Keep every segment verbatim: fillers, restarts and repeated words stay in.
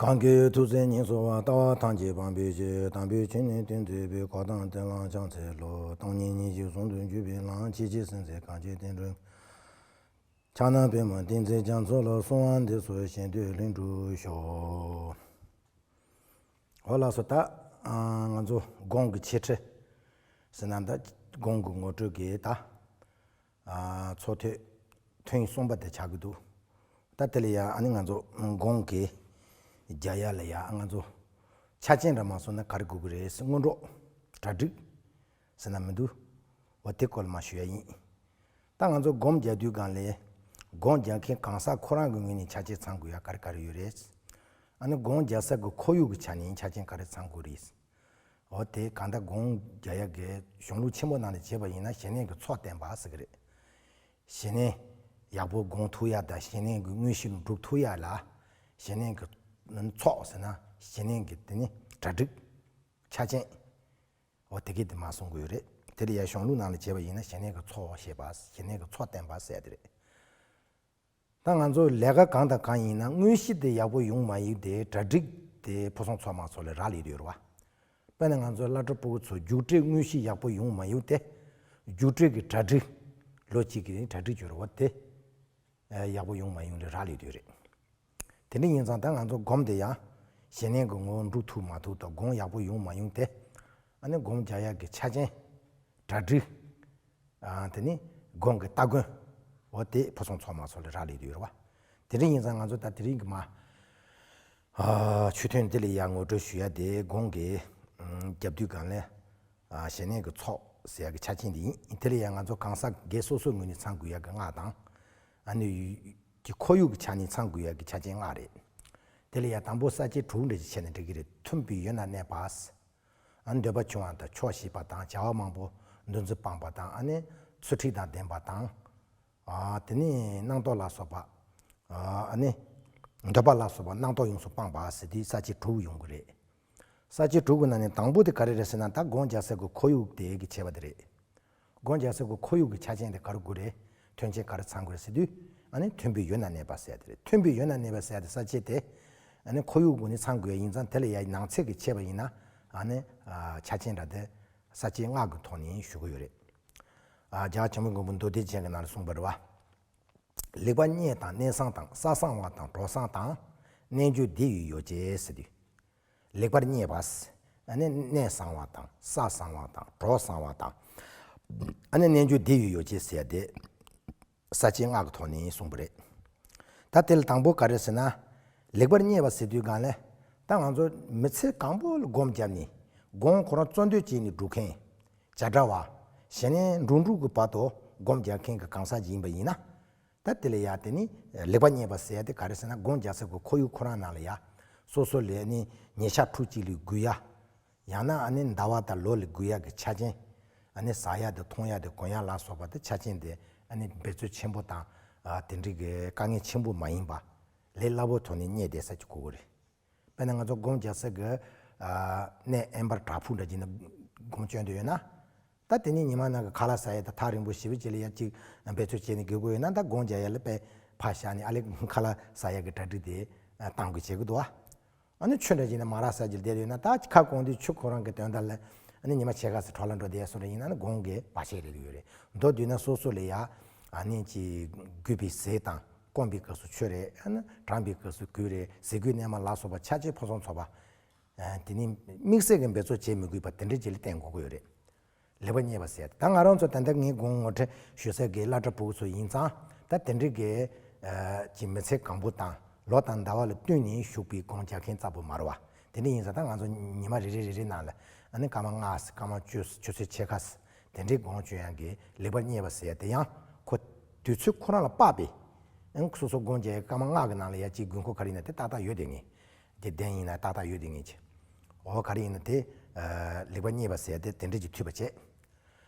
གང་གིས་ཐུགས་བརྩེ་ཉེར་བཟུང་བ། ལྟ་བ་ཐམས་ཅད་སྤང་བའི་ཕྱིར། དམ་པའི་ཆོས་ནི་སྟོན་མཛད་པའི། གོ་ཏམ་དེ་ལ་ཕྱག་འཚལ་ལོ། སྟོང་ཉིད་སྙིང་རྗེ་ཟུང་དུ་འཇུག་པའི་ལམ། ཆེས་ཆེར་གསལ་མཛད་གངས་ཅན་བསྟན་འགྲོའི། ཕྱག་ན་པདྨོ་བསྟན་འཛིན་རྒྱ་མཚོ་ལ། གསོལ་བ་འདེབས་སོ་བཞེད་དོན་ལྷུན་གྲུབ་ཤོག། འོ་ལགས་སོ། ད་ཨ་ང་ཚོ་སྒོམ་གྱི་འཆད་ཁྲིད་ཟེར་ན། ད་སྒོམ་གྱི་ངོ་སྤྲོད་ཀྱི་ད་ཨ་ཚོགས་ཐུན་ཐུན་གསུམ་པ་དེ་ཆགས་ཀྱི་འདུག། ད་དེ་ལ་ཡང་ཨ་ནི་ང་ཚོ་སྒོམ་གྱི་རྒྱག་ཡ་ལ་ཡང་ང་ཚོ་ཆ་རྐྱེན་འདྲ་མ་སོང་ན་ག་རེ་དགོས་ཀྱི་རེད་ཟེར། སྔོན་འགྲོ་གྲ་སྒྲིག་ཟེར་ན་མི་འདུག། འོ་དེ་སྐོར་ལ་མར་ཞུ་ཡ་ཡིན། ད་ང་ཚོ་སྒོམ་རྒྱག་དུས་སྒང་ལ་སྒོམ་རྒྱག་མཁན་གང་ཟག་ཁོ་རང་གི་ངོས་ནས་ཆ་རྐྱེན་ཚང་དགོས་ཡ་ག་རེ་ག་རེ་ཡོད་རེད། ཨ་ནི་སྒོམ་རྒྱག་ས་གི་ཁོར་ཡུག་གི་ཆ་ནས་ཆ་རྐྱེན་ག་རེ་ཚང་དགོས་རེད། འོ་དེ་གང་ལྟར་སྒོམ་རྒྱག་ཡ་གི་གཞུང་ལུགས་ཆེན་པོ་ནང་ནས་བྱས་པ་ཡིན་ན་ཞི་གནས་ཀྱི་ཚོགས་བསྟན་པ་ཟེར་གི་རེད། ཞི་གནས་ཡག་པོ་སྒོམ་ཐུབ་ཡ་དང་ཞི་གནས་ཀྱི་དངོས་གཞི་སྒྲུབ་ཐུབ་ཡ་ལ་ཞི་གནས་ཀྱི་ཚོགས་ཟེར་ན་ཞི་གནས་ཀྱི་དེ་ནི་གྲ་སྒྲིག་ཆ་རྐྱེན། འོ་དེ་གས་དེ་མར་གསུང་གི་ཡོད་རེད། དེ་ལ་ཡ་གཞུང་ལུགས་ནང་ལ་བྱས་པ་ཡིན་ན་ཞི་གནས་ཀྱི་ཚོགས་ཞེས་པ། ཞི་གནས་ཀྱི་ཚོགས་བསྟན་པ་ཟེར་ཡ་དེ་རེད། ད་ང་ཚོ་ལས་ཀ་གང་དང་གང་ཡིན་ན་དངོས་གཞི་དེ་ཡག་པོ་ཡོང་མ་ཡོང་དེ་གྲ་སྒྲིག་དེ་ཕུན་སུམ་ཚོགས་མ་ཚོགས་ལ་རག་ལས་ཡོད་རེད་བ། དཔེར་ན་ང་ཚོ་བླ་སྤྲུལ་ཕྲུ་གུ་ཚོ་རྒྱུགས་སྤྲོད་དངོས་གཞི་ཡག་པོ་ཡོང་མ་ཡོང་དེ་རྒྱུགས་སྤྲོད་ཀྱི་གྲ་སྒྲིག་ལོ་གཅིག་གི་གྲ་སྒྲིག་བྱོས་རེད་བ། དེ་ཡག་པོ་ཡོང་མ་ཡོང་ལ་རག་ལས་ཡོད་རེད། དེ་འདྲ་ཡིན་ཙང་ད་ང་ཚོ་སྒོམ་དེ་ཡང་ཞི་གནས་ཀྱི་ངོ་བོ་འགྲུབ་ཐུབ་མ་ཐུབ་དང་སྒོམ་ཡག་པོ་ཡོང་མ་ཡོང་དེ། ཨ་ནི་སྒོམ་རྒྱག་ཡག་གི་ཆ་རྐྱེན། གྲ་སྒྲིག། ཨ་དེ་ནི་སྒོམ་གྱི་སྟ་གོན། འོ་དེ་ཕུན་སུམ་ཚོགས་མ་ཚོགས་ལ་རག་ལས་ཡོད་རེད་བ། དེ་འདྲ་ཡིན་ཙང་ང་ཚོ་ད་དེ་རིང་གི་མ། ཨ་ཆོས་ཐུན་འདི་ལ་ཡང་ངོ་སྤྲོད་ཞུ་ཡ་དེ་སྒོམ་གྱི་ཨམ་རྒྱབ་དུས་སྒང་ལ། ཨ་ཞི་གནས་ཀྱི་ཚོགས་ཟེར་ཡ་གི་ཆ་རྐྱེན་དེ་ཡིན། དེ་ལ་ཡང་ང་ཚོ་གང་ཟག་སྒེར་སོ་སོའི་ངོས་ནས་ཚང་དགོས་ཡ་གི་སྔགས་དང་། ཨ་ནི་ཡུལ་གྱི་ཁོར་ཡུག་གི་ཆ་ནས་ཚང་དགོས་ཡ་གི་ཆ་རྐྱེན་ལྔ་རེད། དེ་ལ་ཡང་དང་པོ་ས་བཅད་དྲུག་འདྲ་ཞིག་བྱས་ན་འགྲིག་གི་རེད། མཐུན་པའི་ཡུལ་ན་གནས་པ། ཨ་འདོད་པ་ཆུང་བ་དང་ཆོག་ཤེས་པ་དང་བྱ་བ་མང་པོ་འདུ་འཛི་སྤངས་པ་དང་། ཨ་ནི་ཚུལ་ཁྲིམས་དང་ལྡན་པ་དང་། ཨ་དེ་ནས་རྣམ་རྟོག་ལ་སོགས་པ། ཨ་ནི་འདོད་པ་ལ་སོགས་པ་རྣམ་རྟོག་ཡོངས་སུ་སྤངས་པ་ཟེར་དུས་ས་བཅད་དྲུག་ཡོང་གི་རེད། ས་བཅད་དྲུག་གི་ནང་ནས་དང་པོ་དེ་ག་རེ་རེད་ཟེར་ན། ད་སྒོམ་རྒྱག་ས་གི་ཁོར་ཡུག་དེ་གི་བྱས་པ་དེ་རེད། སྒོམ་རྒྱག་ས་གི་ཁོར་ཡུག་གི་ཆ་རྐྱེན་དེ་ག་རེ་དགོས་རེད། མཐུན་རྐྱེན་ག་རེ་ཚང་དགོས་རེད་ཟེར་དུས། ཨ་ནི་མཐུན་པའི་ཡུལ་ན་གནས་པ་ཟེར་ཡ་དེ་རེད། མཐུན་པའི་ཡུལ་ན་གནས་པ་ཟེར་ཡ་དེ་ས་བཅད་དེ། ཨ་ནི་ཁོར་ཡུག་སྒོ་ནས་ཚང་དགོས་ཡ་ཡིན་ཙང་དེ་ལ་ཡ་ནང་ཚན་གྱི་བྱས་པ་ཡིན་ན། ཨ་ནི་ཨ་ཆ་རྐྱེན་འདྲ་དེ་ས་བཅད་ལྔ་གི་ཐོག་ནས་ཞུ་གི་ཡོད་རེད། ཨ་རྒྱལ་བ་ཇོ་མོ་མགོན་པོ་མདོ་སྡེ་རྒྱན་གྱི་ནང་ལ་གསུངས་པ་རེད་བ། ལེགས་པར་མཉེས་དང་གནས་བཟང་དང་། ས་བཟང་བ་དང་གྲོགས་བཟང་དང་། རྣལ་འབྱོར་སྡེ་ཡི་ཡོ་བྱད་ཟེར་དུས། ལེགས་པར་མཉེས་པ། ཨ་ནི་གནས་བཟང་བ་དང་ས་བཟང་བ་དང་གྲོགས་བཟང་བ་དང་། ཨ་ནི་རྣལ་འབྱོར་སྡེ་ཡི་ཡོ་བྱད་ཟེར་ཡ་དེ་ས་བཅད་ལྔ་གི་ཐོག་ནས་གསུངས་པ་རེད། ད་དེ་ལ་དང་པོ་ག་རེ་ཟེར་ན། ལེགས་པར་མཉེས་པ་ཟེར་དུས་སྒང་ལ། ད་ང་ཚོ་མི་ཚེ་གང་པོ་ལ་སྒོམ་བརྒྱབ་ནས་སྒོམ་ཁོ་རང་གཙོ་འདོད་བྱས་ནས་སྒྲུབ་མཁན། བྱ་བྲལ་བ། ཞི་གནས་འགྲོ་དྲུག་གི་བར་དུ་སྒོམ་རྒྱག་མཁན་གྱི་གང་ཟག་ཅིག་ཡིན་པ་ཡིན་ན། ད་དེ་ལ་ཡ་དེ་ནི་ལེགས་པར་མཉེས་པ་ཟེར་ཡ་དེ་ག་རེ་ཟེར་ན། སྒོམ་རྒྱག་ས་གི་ཁོར་ཡུག་ཁོ་རང་ནང་ལ་ཡ། སོ་སོ་ལ་ནི་ཉིན་ཞག་ཕྲུགས་གཅིག་ལ་དགོས་ཡ། ཡང་ན་ཨ་ནི་ཟླ་བ་དང་ལོ་ལ་དགོས་ཡ་གི་ཆ་རྐྱེན། ཨ་ནི་ཟ་ཡ་དང་འཐུང་ཡ་དང་གོན་ཡ་ལ་སོགས་པ་དེ་ཆ་རྐྱེན་དེ་ཨ་ནི་འབད་རྩོལ་ཆེན་པོ་དང་། ཨ་དེ་འདྲའི་གི་དཀའ་ངལ་ཆེན་པོ་མ་ཡིན་པ། ལས་སླ་པོའི་ཐོག་ནས་རྙེད་བསྡད་ས་ཅིག་དགོས་ཀྱི་རེད། དཔེར་ན་ང་ཚོ་སྒོམ་རྒྱག་ས་གི་ཨ་གནས་དབེན་པར་བྲག་ཕུག་འདྲ་ཅིག་ནས་སྒོམ་བསྐྱོན་དུ་ཡོད་ན། ད་དེ་ནས་ཉི་མ་ནང་གི་ཁ་ལག་ཟ་ཡ་དང་ཐག་རིང་པོ་ཞེ་པོ་ཅིག་ལ་ཡ་ཅིག་འབད་རྩོལ་བྱས་ནས་སྒུག་དགོས་ཡོད་ན། ད་སྒོམ་རྒྱག་ཡ་ལ་དཔེ་ཕར་བཞག་ནས་ཨ་ལས་ཁ་ལག་ཟ་ཡ་གི་གྲ་སྒྲིག་དེ་གཏང་དགོས་བྱེད་ཀྱི་འདུག་བ། ཨ་ནི་ཆུ་འདྲ་ཅིག་ནས་མ་རག་ས་ཅིག་བསྡད་ཡོད་ན། ད་ཁ་སྐོང་དུས་ཆུ་ཁོ་རང་གི་དོན་དག་ལ་ཨ་ནི་ཉི་མ་ཕྱེད་ཀ་ཙམ་གྲོགས་ལ་འགྲོ་བསྡད་སོང་རེད། ཡིན་ན་ནི་སྒོམ་གྱི་བར་ཆད་རེད་ཡོད་རེད། མདོར་བསྡུས་ན་སོ་སོ་ལ་ཡ་ཨ་ནི་ཅིག་དགོས་པའི་ཟས་དང་། སྐོམ་པའི་སྐབས་སུ་ཆུ་རེད། ཨ་ནི་གྲང་པའི་སྐབས་སུ་གོས་རེད། ཟས་གོས་གནས་མལ་ལ་སོགས་པ་ཆ་རྐྱེན་ཕུན་སུམ་ཚོགས་པ། ཨ་དེ་ནི་དམིགས་བསལ་གྱི་འབད་རྩོལ་བྱེད་མི་དགོས་པ་དེ་འདྲ་ཅིག་ལ་བརྟེན་དགོས་ཀྱི་ཡོད་རེད། ལེགས་པར་མཉེས་པ་ཟེར་ཡ་དེ། ད་ང་རང་ཚོ་ད་ལྟ་ངའི་སྒོམ་ངོ་སྤྲོད་ཞུ་ས་གི་བླ་གྲྭ་བུ་ཚོ་ཡིན་ཙང་། ད་དེ་འདྲའི་གི་ཨ་ཅིག་མི་ཚེ་གང་པོ་དང་ལོ་དང་ཟླ་བ་ལ་བསྟུན་ནས་བཞུགས་པའི་སྒོམ་རྒྱག་མཁན་ཙམ་པོ་མ་རེད་བ། དེ་འདྲ་ཡིན་ཙང་ད་ང་ཚོ་ཉི་མ་རེ་རེ་རེ་རེ་ནང་ལ་ཨ་ནི་སྐར་མ་ལྔ་སྐར་མ་བཅུ་ཆུ་ཚོད་ཕྱེད་ཀ་དེ་འདྲའི་སྒོམ་བྱེད་ཡག་གི་ལེགས་པར་མཉེས་པ་ཟེར་ཡ་དེ་ཡང་ཁོ་དུས་ཚོད་ཁོ་རང་ལ་དཔག་པའི། ཨང་སོ་སོ་སྒོམ་བྱེད་ཡག་སྐར་མ་ལྔ་གི་ནང་ལ་ཡ་གཅིག་དགོས་མཁོ་ག་རེ་ཡིན་ན་དེ་ཏག་ཏག་ཡོད་བསྡད་མཁན། དེ་གདན་ཡིན་ན་ཏག་ཏག་ཡོད་བསྡད་མཁན་ཅིག། འོ་ག་རེ་ཡིན་ན་དེ་ཨ་ལེགས་པར་མཉེས་པ་ཟེར་ཡ་དེ་དེ་འདྲ་ཅིག་འཐུས་པ་བྱས།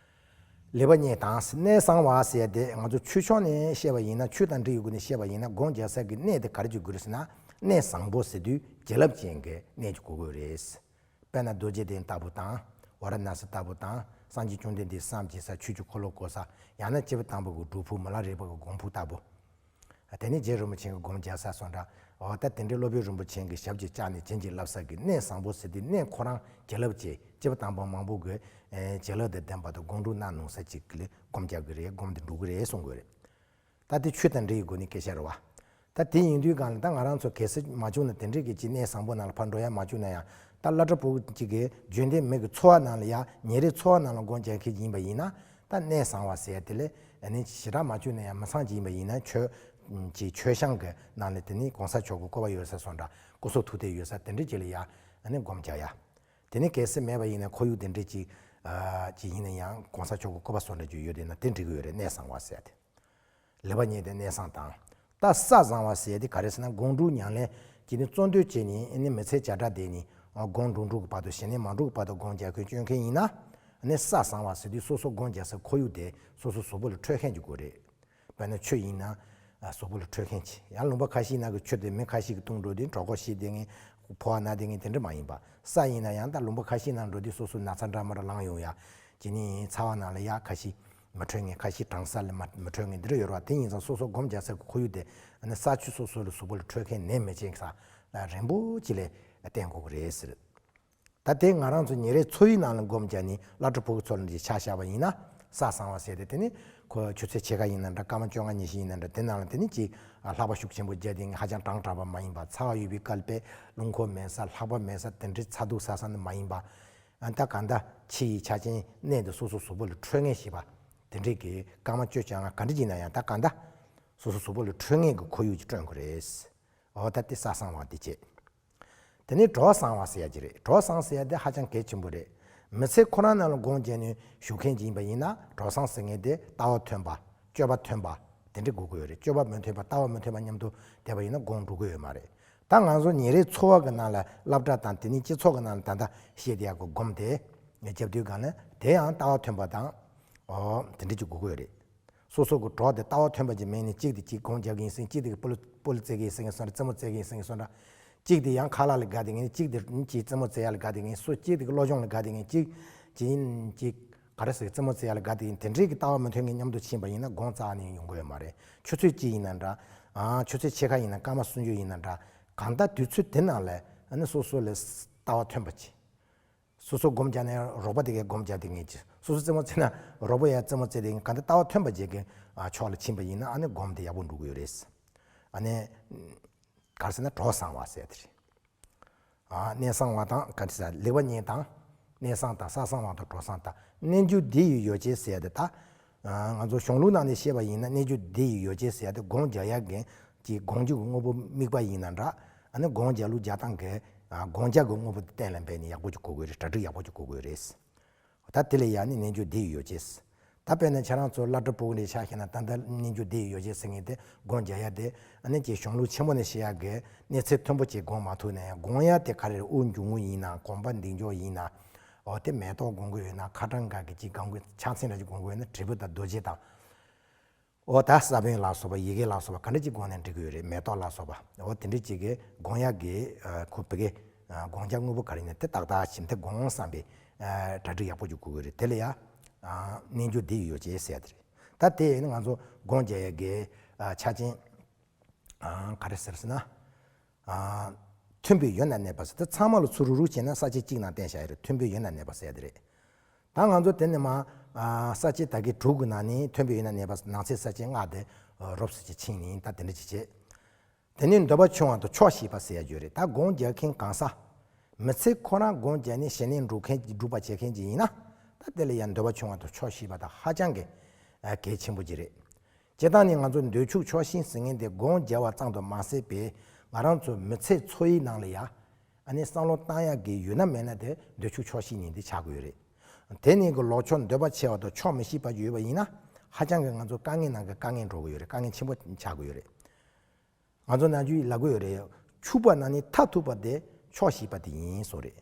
ལེགས་པར་མཉེས་དང་གནས་བཟང་བ་ཟེར་ཡ་དེ་ང་ཚོ་ཆོས་ཕྱོགས་ནས་བཤད་པ་ཡིན་ན། ཆོས་དང་འབྲེལ་ཡོད་སྒོ་ནས་བཤད་པ་ཡིན་ན། སྒོམ་རྒྱག་ས་གི་གནས་དེ་ག་རེ་ཅིག་དགོས་རེད་ཟེར་ན། གནས་བཟང་པོ་ཟེར་དུས་བྱིན་རླབས་ཅན་གྱི་གནས་ཅིག་དགོས་ཀྱི་ཡོད་རེད། དཔེར་ན་རྡོ་རྗེ་གདན་ལྟ་བུ་དང་། ཝཱ་ར་ཎ་སི་ལྟ་བུ་དང་། སངས་རྒྱས་བཅོམ་ལྡན་འདས་བསམ་བྱེད་ས། ཆོས་ཀྱི་འཁོར་ལོ་བསྐོར་ས། ཡང་ན་སྐྱེས་བུ་དམ་པ་གི་སྒྲུབ་ཕུག་མི་ལ་རས་པ་གི་སྒོམ་ཕུག་ལྟ་བུ། དེ་ནས་རྗེ་རིན་པོ་ཆེ་གི་སྒོམ་རྒྱག་ས་སོགས་འདྲ་ འོ་ད་དེ་འདྲའི་སློབ་དཔོན་རིན་པོ་ཆེ་གི་ཞབས་ཀྱིས་བཅགས་ནས་བྱིན་གྱིས་བརླབས་ས་གི་གནས་བཟང་པོ་ཟེར་དུས་གནས་ཁོ་རང་བྱིན་རླབས་ཀྱི་སྐྱེས་བུ་དམ་པ་མང་པོ་གི་བྱིན་རླབས་དང་ལྡན་པ་དང་སྒོམ་སྒྲུབ་གནང་ནུས་ས་ཅིག་ལ་སྒོམ་རྒྱག་གི་རེད། སྒོམ་དེ་འགྲུབ་གི་རེད་གསུང་གི་རེད། ད་དེ་ཆོས་དང་འབྲེལ་བའི་སྒོ་ནས་སྐད་ཆ་རེད་བ། ད་དེ་ཡིན་དུས་གང་ལ་ད་ང་རང་ཚོ་གལ་སྲིད་མ་བྱུང་ན་དེ་འདྲའི་གི་ཅིག་གནས་བཟང་པོ་ནང་ལ་ཕར་འགྲོ་ཡ་མ་བྱུང་ན་ཡང་ད་བླ་གྲྭ་ཕྲུ་གུ་ཅིག་གི་རྒྱུན་ལྡན་མི་གི་འཚོ་བ་ནང་ལ་ཡ་ཉིན་རེའི་འཚོ་བ་ནང་ལ་སྒོམ་རྒྱག་མཁན་ཅིག་ཡིན་པ་ཡིན་ན། ད་གནས་བཟང་བ་ཟེར་ཡ་དེ་ལས་ཨ་ནི་ཞེ་དྲག་མ་བྱུང་ན་ཡང་མི་ཚང་ཅིག་ཡིན་པ་ཡིན་ན་ཆོས་ཀྱི་ཆོས་བཤམས་གི་ནང་ལ་དེ་ནི་གོང་ས་མཆོག་གི་སྐུ་པར་ཡོད་ས་སོགས་འདྲ་སྐུ་གསུང་ཐུགས་རྟེན་ཡོད་ས་དེ་འདྲ་ཅིག་ལ་ཡ་ཨ་ནི་སྒོམ་རྒྱག་ཡ། དེ་ནི་གལ་སྲིད་མེད་པ་ཡིན་ན་ཁོར་ཡུག་དེ་འདྲ་ཅིག་ཅིག་ཡིན་ན་ཡང་གོང་ས་མཆོག་གི་སྐུ་པར་སོགས་འདྲ་ཅིག་ཡོད་དེ་ན་དེ་འགྲིག་གི་ཡོད་རེད། གནས་བཟང་བ་ཟེར་ཡ་དེ། ལེགས་པར་མཉེས་ཏེ་གནས་བཟང་དང་། ད་ས་བཟང་བ་ཟེར་དེ་ག་རེ་ཟེར་ན་སྒོམ་སྒྲུབ་ཉམས་ལེན་གྱི་ནི་གཙོ་འདོད་བྱས་ནས་ཨ་ནི་མི་ཚེ་བརྒྱ་ཕྲག་དེ་ནི་སྒོམ་འགྲོ་འགྲོ་གི་བར་དུ་ཞི་གནས་མ་འགྲོ་གི་བར་དུ་སྒོམ་རྒྱག་མཁན་སྐྱོན་མཁན་ཡིན་ན། ཨ་ནི་ས་བཟང་བ་ཟེར་དུས་སོ་སོ་སྒོམ་རྒྱག་ས་ཁོར་ཡུག་དེ་སོ་སོ་གཟུགས་པོ་ལ་འཕྲོད་མཁན་གྱི་དགོས་རེད། དཔེར་ན་ཆུ་ཡིན་ན་གཟུགས་པོ་ལ་འཕྲོད་མཁན་གྱི་ཡང་ལུང་པ་ཁ་ཤས་ནང་གི་ཆུ་དེ་མི་ཁ་ཤས་ཀྱིས་བཏུང་འགྲོ་དུས་གྲོད་ཁོག་བཤལ་བསྡད་མཁན་ཕོ་བ་ན་བསྡད་མཁན་དེ་འདྲ་མ་ཡིན་པ། ས་ཡིན་ན་ཡང་ད་ལུང་པ་ཁ་ཤས་ནང་འགྲོ་དུས་སོ་སོ་ན་ཚ་འདྲ་མི་འདྲ་ལངས་ཡོང་ཡ། དེ་ནི་ཚ་བ་ནང་ལ་ཡ་ཁ་ཤས། མི་འཕྲོད་མཁན་ཁ་ཤས་གྲང་ས་ལ་མ་མི་འཕྲོད་མཁན་འདི་འདྲ་ཡོད་རེད་བ། དེ་ཡིན་ཙང་སོ་སོ་སྒོམ་རྒྱག་ས་གི་ཁོར་ཡུག་དེ་ཨ་ནི་ས་ཆུ་སོ་སོ་ལ་གཟུགས་པོ་ལ་འཕྲོད་མཁན་ནད་མི་བྱེད་ས་ལ་རན་པོ་ཅིག་ལ་བསྟེན་དགོས་ཀྱི་རེད་ཟེར། ད་དེ་ང་རང་ཚོ་ཉིན་རེའི་འཚོ་བའི་ནང་ལ་སྒོམ་རྒྱག་ནི་བླ་སྤྲུལ་ཕྲུ་གུ་ཚོ་ལ་འདི་ཆ་བཞག་པ་ཡིན་ན་ས་བཟང་བ་ཟེར་ཏེ་དེ་ནི་ཁོ་ཆུ་ཚོད་ཕྱེད་ཀ་ཡིན་ན་འདྲ་སྐར་མ་བཅོ་ལྔ་ཉི་ཤུ་ཡིན་ན་འདྲ་དེ་ནང་ལ་དེ་ནི་ཅིག་ལྷགས་པ་ཤུགས་ཆེན་པོ་རྒྱག་དེ་ཧ་ཅང་གྲང་དྲགས་པ་མ་ཡིན་པ། ཚ་བ་ཡོད་པའི་སྐབས་དཔེ་རླུང་འཁོར་མེད་ས་ལྷགས་པ་མེད་ས་དེ་འདྲའི་ཚ་གདུག་ཟ་ས་ནི་མ་ཡིན་པ། ཨ་ད་གང་ལྟར་ཕྱི་ཡི་ཆ་རྐྱེན་གནས་དེ་སོ་སོ་གཟུགས་པོ་ལ་འཕྲོད་ངེས་ཤེས་པ། དེ་འདྲའི་གི་སྐར་མ་བཅོ་བརྒྱད་ལྔ་ག་འདྲ་ཡིན་ན་ཡང་ད་གང་ལྟར་སོ་སོ་གཟུགས་པོ་ལ་འཕྲོད་ངེས་ཀྱི་ཁོར་ཡུག་ཅིག་བསྐྲུན་དགོས་རེད། འོ་ད་དེ་ས་བཟང་བ་དེ་བྱེད། དེ་ནས་གྲོགས་བཟང་བ་ཟེར་ཡ་ཅིག་རེད། གྲོགས་བཟང་ཟེར་ཡ་དེ་ཧ་ཅང་གལ་ཆེན་པོ་རེད། མི་ཚེ་ཁོ་རང་ནང་ལ་སྒོམ་བརྒྱབ་ནས་བཞུགས་མཁན་ཅིག་ཡིན་པ་ཡིན་ན་གྲོགས་བཟང་ཟེར་མཁན་དེ་ལྟ་བ་མཐུན་པ། སྤྱོད་པ་མཐུན་པ། དེ་འདྲ་དགོས་ཀྱི་ཡོད་རེད། སྤྱོད་པ་མི་མཐུན་པ་ལྟ་བ་མི་མཐུན་པ་མཉམ་དུ་བསྡད་པ་ཡིན་ན་སྒོམ་འགྲོ་གི་ཡོད་མ་རེད། ད་ང་ཚོ་ཉིན་རེའི་འཚོ་བ་གི་ནང་ལ་སློབ་གྲྭ་དང་དེ་ནས་སྤྱི་ཚོགས་གི་ནང་ལ་ད་ལྟ་བཤད་བསྡད་ཡག་གི་སྒོམ་དེ་རྒྱབ་དུས་གང་ལ་དེ་ཡང་ལྟ་བ་མཐུན་པ་དང་། ཨོ་དེ་འདྲ་ཅིག་དགོས་ཀྱི་ཡོད་རེད། སོ་སོ་གི་གྲོགས་དེ་ལྟ་བ་མཐུན་པ་ཅིག་མེད་ནས་གཅིག་དེ་གཅིག་སྒོམ་རྒྱག་གི་ཡིན་ཟེར། གཅིག་དེ་གི་སྤུ་ལ་སྤུ་ལ་རྩེ་གི་ཡིན་ཟེར་གི་སོང་འདྲ། རྩེད་མོ་རྩེ་གི་ཡིན་ཟེར་གི་སོང་འདྲ། གཅིག་དེ་ཡང་ཁ་ལག་ལ་དགའ་བསྡད་མཁན། གཅིག་དེ་གཅིག་རྩེད་མོ་རྩེ་ཡ་ལ་དགའ་བསྡད་མཁན། སོ་གཅིག་དེ་གི་སློབ་སྦྱོང་ལ་དགའ་བསྡད་མཁན། གཅིག་གཅིག་ཡིན་གཅིག་ག་རེ་ཟེར་རྩེད་མོ་རྩེ་ཡ་ལ་དགའ་བསྡད་མཁན། དེ་འདྲའི་གི་ལྟ་བ་མི་མཐུན་མཁན་མཉམ་དུ་ཕྱིན་པ་ཡིན་ན་སྒོམ་རྩ་ནས་ཡོང་གི་ཡོད་མ་རེད། ཆུ་ཚོད་གཅིག་ཡིན་ན་འདྲ། ཨ་ཆུ་ཚོད་ཕྱེད་ཀ་ཡིན་ན་སྐར་མ་སུམ་ཅུ་ཡིན་ན་འདྲ། གང་ལྟར་དུས་ཚོད་དེ་ནང་ལ་ཨ་ནི་སོ་སོ་ལ་ལྟ་བ་མཐུན་པ་ཅིག་སོ་སོ་སྒོམ་རྒྱག་ན་རོགས་པ་དེ་གས་སྒོམ་རྒྱག་བསྡད་མཁན་ཅིག་སོ་སོ་རྩེད་མོ་རྩེ་ན་རོགས་པ་ཡ་རྩེད་མོ་རྩེ་བསྡད་མཁན། གང་ལྟར་ལྟ་བ་མཐུན་པ་ཅིག་གི་ཨ་ཕྱོགས་ལ་ཕྱིན་པ་ཡིན་ན་ཨ་ནི་སྒོམ་དེ་ཡག་པོ་འགྲོ་གི་ཡོད་རེད། ཨ་ནི་ག་རེ་ཟེར་ན་གྲོགས་བཟང་བ་ཟེར་དེ་རེད། ཨ་གནས་བཟང་བ་དང་ག་རེ་ཟེར་ལེགས་པར་མཉེས་དང་། གནས་བཟང་དང་ས་བཟང་བ་དང་གྲོགས་བཟང་དང་། རྣལ་འབྱོར་འདི་ཡི་ཡོ་བྱད་ཟེར་ཡ་དེ་ད། ང་ཚོ་གཞུང་ལུགས་ནང་ནས་བཤད་པ་ཡིན་ན་རྣལ་འབྱོར་འདི་ཡི་ཡོ་བྱད་ཟེར་ཡ་དེ་སྒོམ་རྒྱག་ཡ་གི་ཀྱི་སྒོམ་རྒྱུ་གི་དངོས་པོ་དམིགས་པ་ཡིན་ན་འདྲ། ཨ་ནི་སྒོམ་རྒྱག་ལུགས་རྒྱག་སྟངས་ཀྱི་སྒོམ་རྒྱག་གི་དངོས་པོ་དེ་གཏན་ལ་འབེབས་ནས་ཡག་པོ་ཅིག་དགོས་དགོས་རེད། གྲ་སྒྲིག་ཡག་པོ་ཅིག་དགོས་དགོས་རེད། ད་དེ་ལ་ཡ་ནི་རྣལ་འབྱོར་འདི་ཡི་ཡོ་བྱད། ད་དཔེར་ན་ཁྱེད་རང་ཚོ་བླ་སྤྲུལ་ཕྲུ་གུ་འདྲ་ཆགས་ཤེ་ན་ད་ལྟ་རྣལ་འབྱོར་འདི་ཡི་ཡོ་བྱད་ཟེར་མཁན་དེ་སྒོམ་རྒྱག་ཡ་དེ་ཨ་ནི་ཀྱི་གཞུང་ལུགས་ཆེན་པོ་ནས་བཤད་ཡ་གི་གནས་ཚད་མཐོན་པོ་ཅིག་སྒོམ་མ་ཐུབ་ན་ཡང་སྒོམ་ཡ་དེ་ག་རེ་རེད། དབུགས་འབྱུང་རྔུབ་ཡིན་ན་གོམས་པ་འདེགས་འཇོག་ཡིན་ན། འོ་དེ་མེ་ཏོག་སྒོམ་གི་ཡོད་ན་ཁ་གྲངས་འགའ་གི་ཅིག་སྒོམ་གི་ཕྱག་མཚན་འདྲ་ཅིག་སྒོམ་གི་ཡོད་ན་དྲིལ་བུ་དང་རྡོ་རྗེ་དང་། འོ་ད་ས་བོན་ལ་སོགས་པ་ཡི་གེ་ལ་སོགས་པ་ག་འདྲ་ཅིག་སྒོམ་ནས་འགྲིག་གི་ཡོད་རེད། མེ་ཏོག་ལ་སོགས་པ་འོ་དེ་འདྲ་ཅིག་གི་སྒོམ་ཡག་གི་ཁོ་བི་གེ་སྒོམ་རྒྱག་དངོས་པོ་ག་རེ་ཡིན་ན་དེ་ཏག་ཏག་བྱིན་ཏེ་སྒོམ་བསམ་པའི་གྲ་སྒྲིག་ཡག་པོ་ཅིག་དགོས་ཀྱི་རེད། དེ་ལ་ཡ་རྣལ་འབྱོར་འདི་ཡི་ཡོ་བྱད་ཟེར་ཡ་དེ་རེད། ད་དེ་ནི་ང་ཚོ་སྒོམ་རྒྱག་ཡག་གི་ཆ་རྐྱེན་ག་རེ་ཟེར་ཟེར་ན། མཐུན་པའི་ཡུལ་ན་གནས་པ་ཟེར་དེ་ཚང་མ་ལ་ཚུར་རུག་རུག་བྱས་ན་ས་བཅད་གཅིག་ནང་བསྟན་བཞག་ཡོད་རེད། མཐུན་པའི་ཡུལ་ན་གནས་པ་ཟེར་ཡ་དེ་རེད། ད་ང་ཚོ་དེ་ནས་མ་ས་བཅད་ད་གི་དྲུག་གི་ནང་ནས་མཐུན་པའི་ཡུལ་ན་གནས་པ་ནང་གསེས་ས་བཅད་ལྔ་དེ་རོབ་ཙམ་ཅིག་ཕྱིན་ནས་ད་དེ་འདྲ་ཅིག་བྱས། དེ་ནས་འདོད་པ་ཆུང་བ་དང་ཆོག་ཤེས་པ་ཟེར་ཡ་ཡོད་རེད། ད་སྒོམ་རྒྱག་མཁན་གང་ཟག་མི་ཚེ་ཁོ་རང་སྒོམ་རྒྱག་ནས་ཞི་གནས་འགྲུབ་མཁན་སྒྲུབ་པ་བྱེད་མཁན་ཅིག་ཡིན་ན་ད་དེ་ལ་ཡང་འདོད་པ་ཆུང་བ་དང་ཆོག་ཤེས་པ་དང་ཧ་ཅང་གི་གལ་ཆེན་པོ་ཅིག་རེད། སྤྱིར་བཏང་ནས་ང་ཚོ་འདོད་ཆུང་ཆོག་ཤེས་ཟེར་མཁན་དེ་སྒོམ་རྒྱག་པ་ཙམ་དུ་མ་ཟད་པའི་ང་རང་ཚོ་མི་ཚེ་འཚོ་བའི་ནང་ལ་ཡ་ཨ་ནི་བསམ་བློ་བཏང་ཡག་གི་ཡུལ་ན་མེད་ན་དེ་འདོད་ཆུང་ཆོག་ཤེས་གཉིས་དེ་ཆགས་ཀྱི་ཡོད་རེད། དེ་གཉིས་ཀྱི་ལོག་ཕྱོགས་འདོད་པ་ཆེ་བ་དང་ཆོག་མི་ཤེས་པ་ཡོད་པ་ཡིན་ན་ཧ་ཅང་གི་ང་ཚོ་དཀའ་ངལ་ནང་གི་དཀའ་ངལ་འགྲོ་གི་ཡོད་རེད། དཀའ་ངལ་ཆེན་པོ་ཆགས་ཀྱི་ཡོད་རེད། ང་ཚོ་ནམ་རྒྱུན་ལབ་གི་ཡོད་རེད། ཕྱུག་པོ་ནང་ནས་མཐར་ཐུག་པ་དེ་ཆོག་ཤེས་པ་དེ་ཡིན་གསུངས་རེད།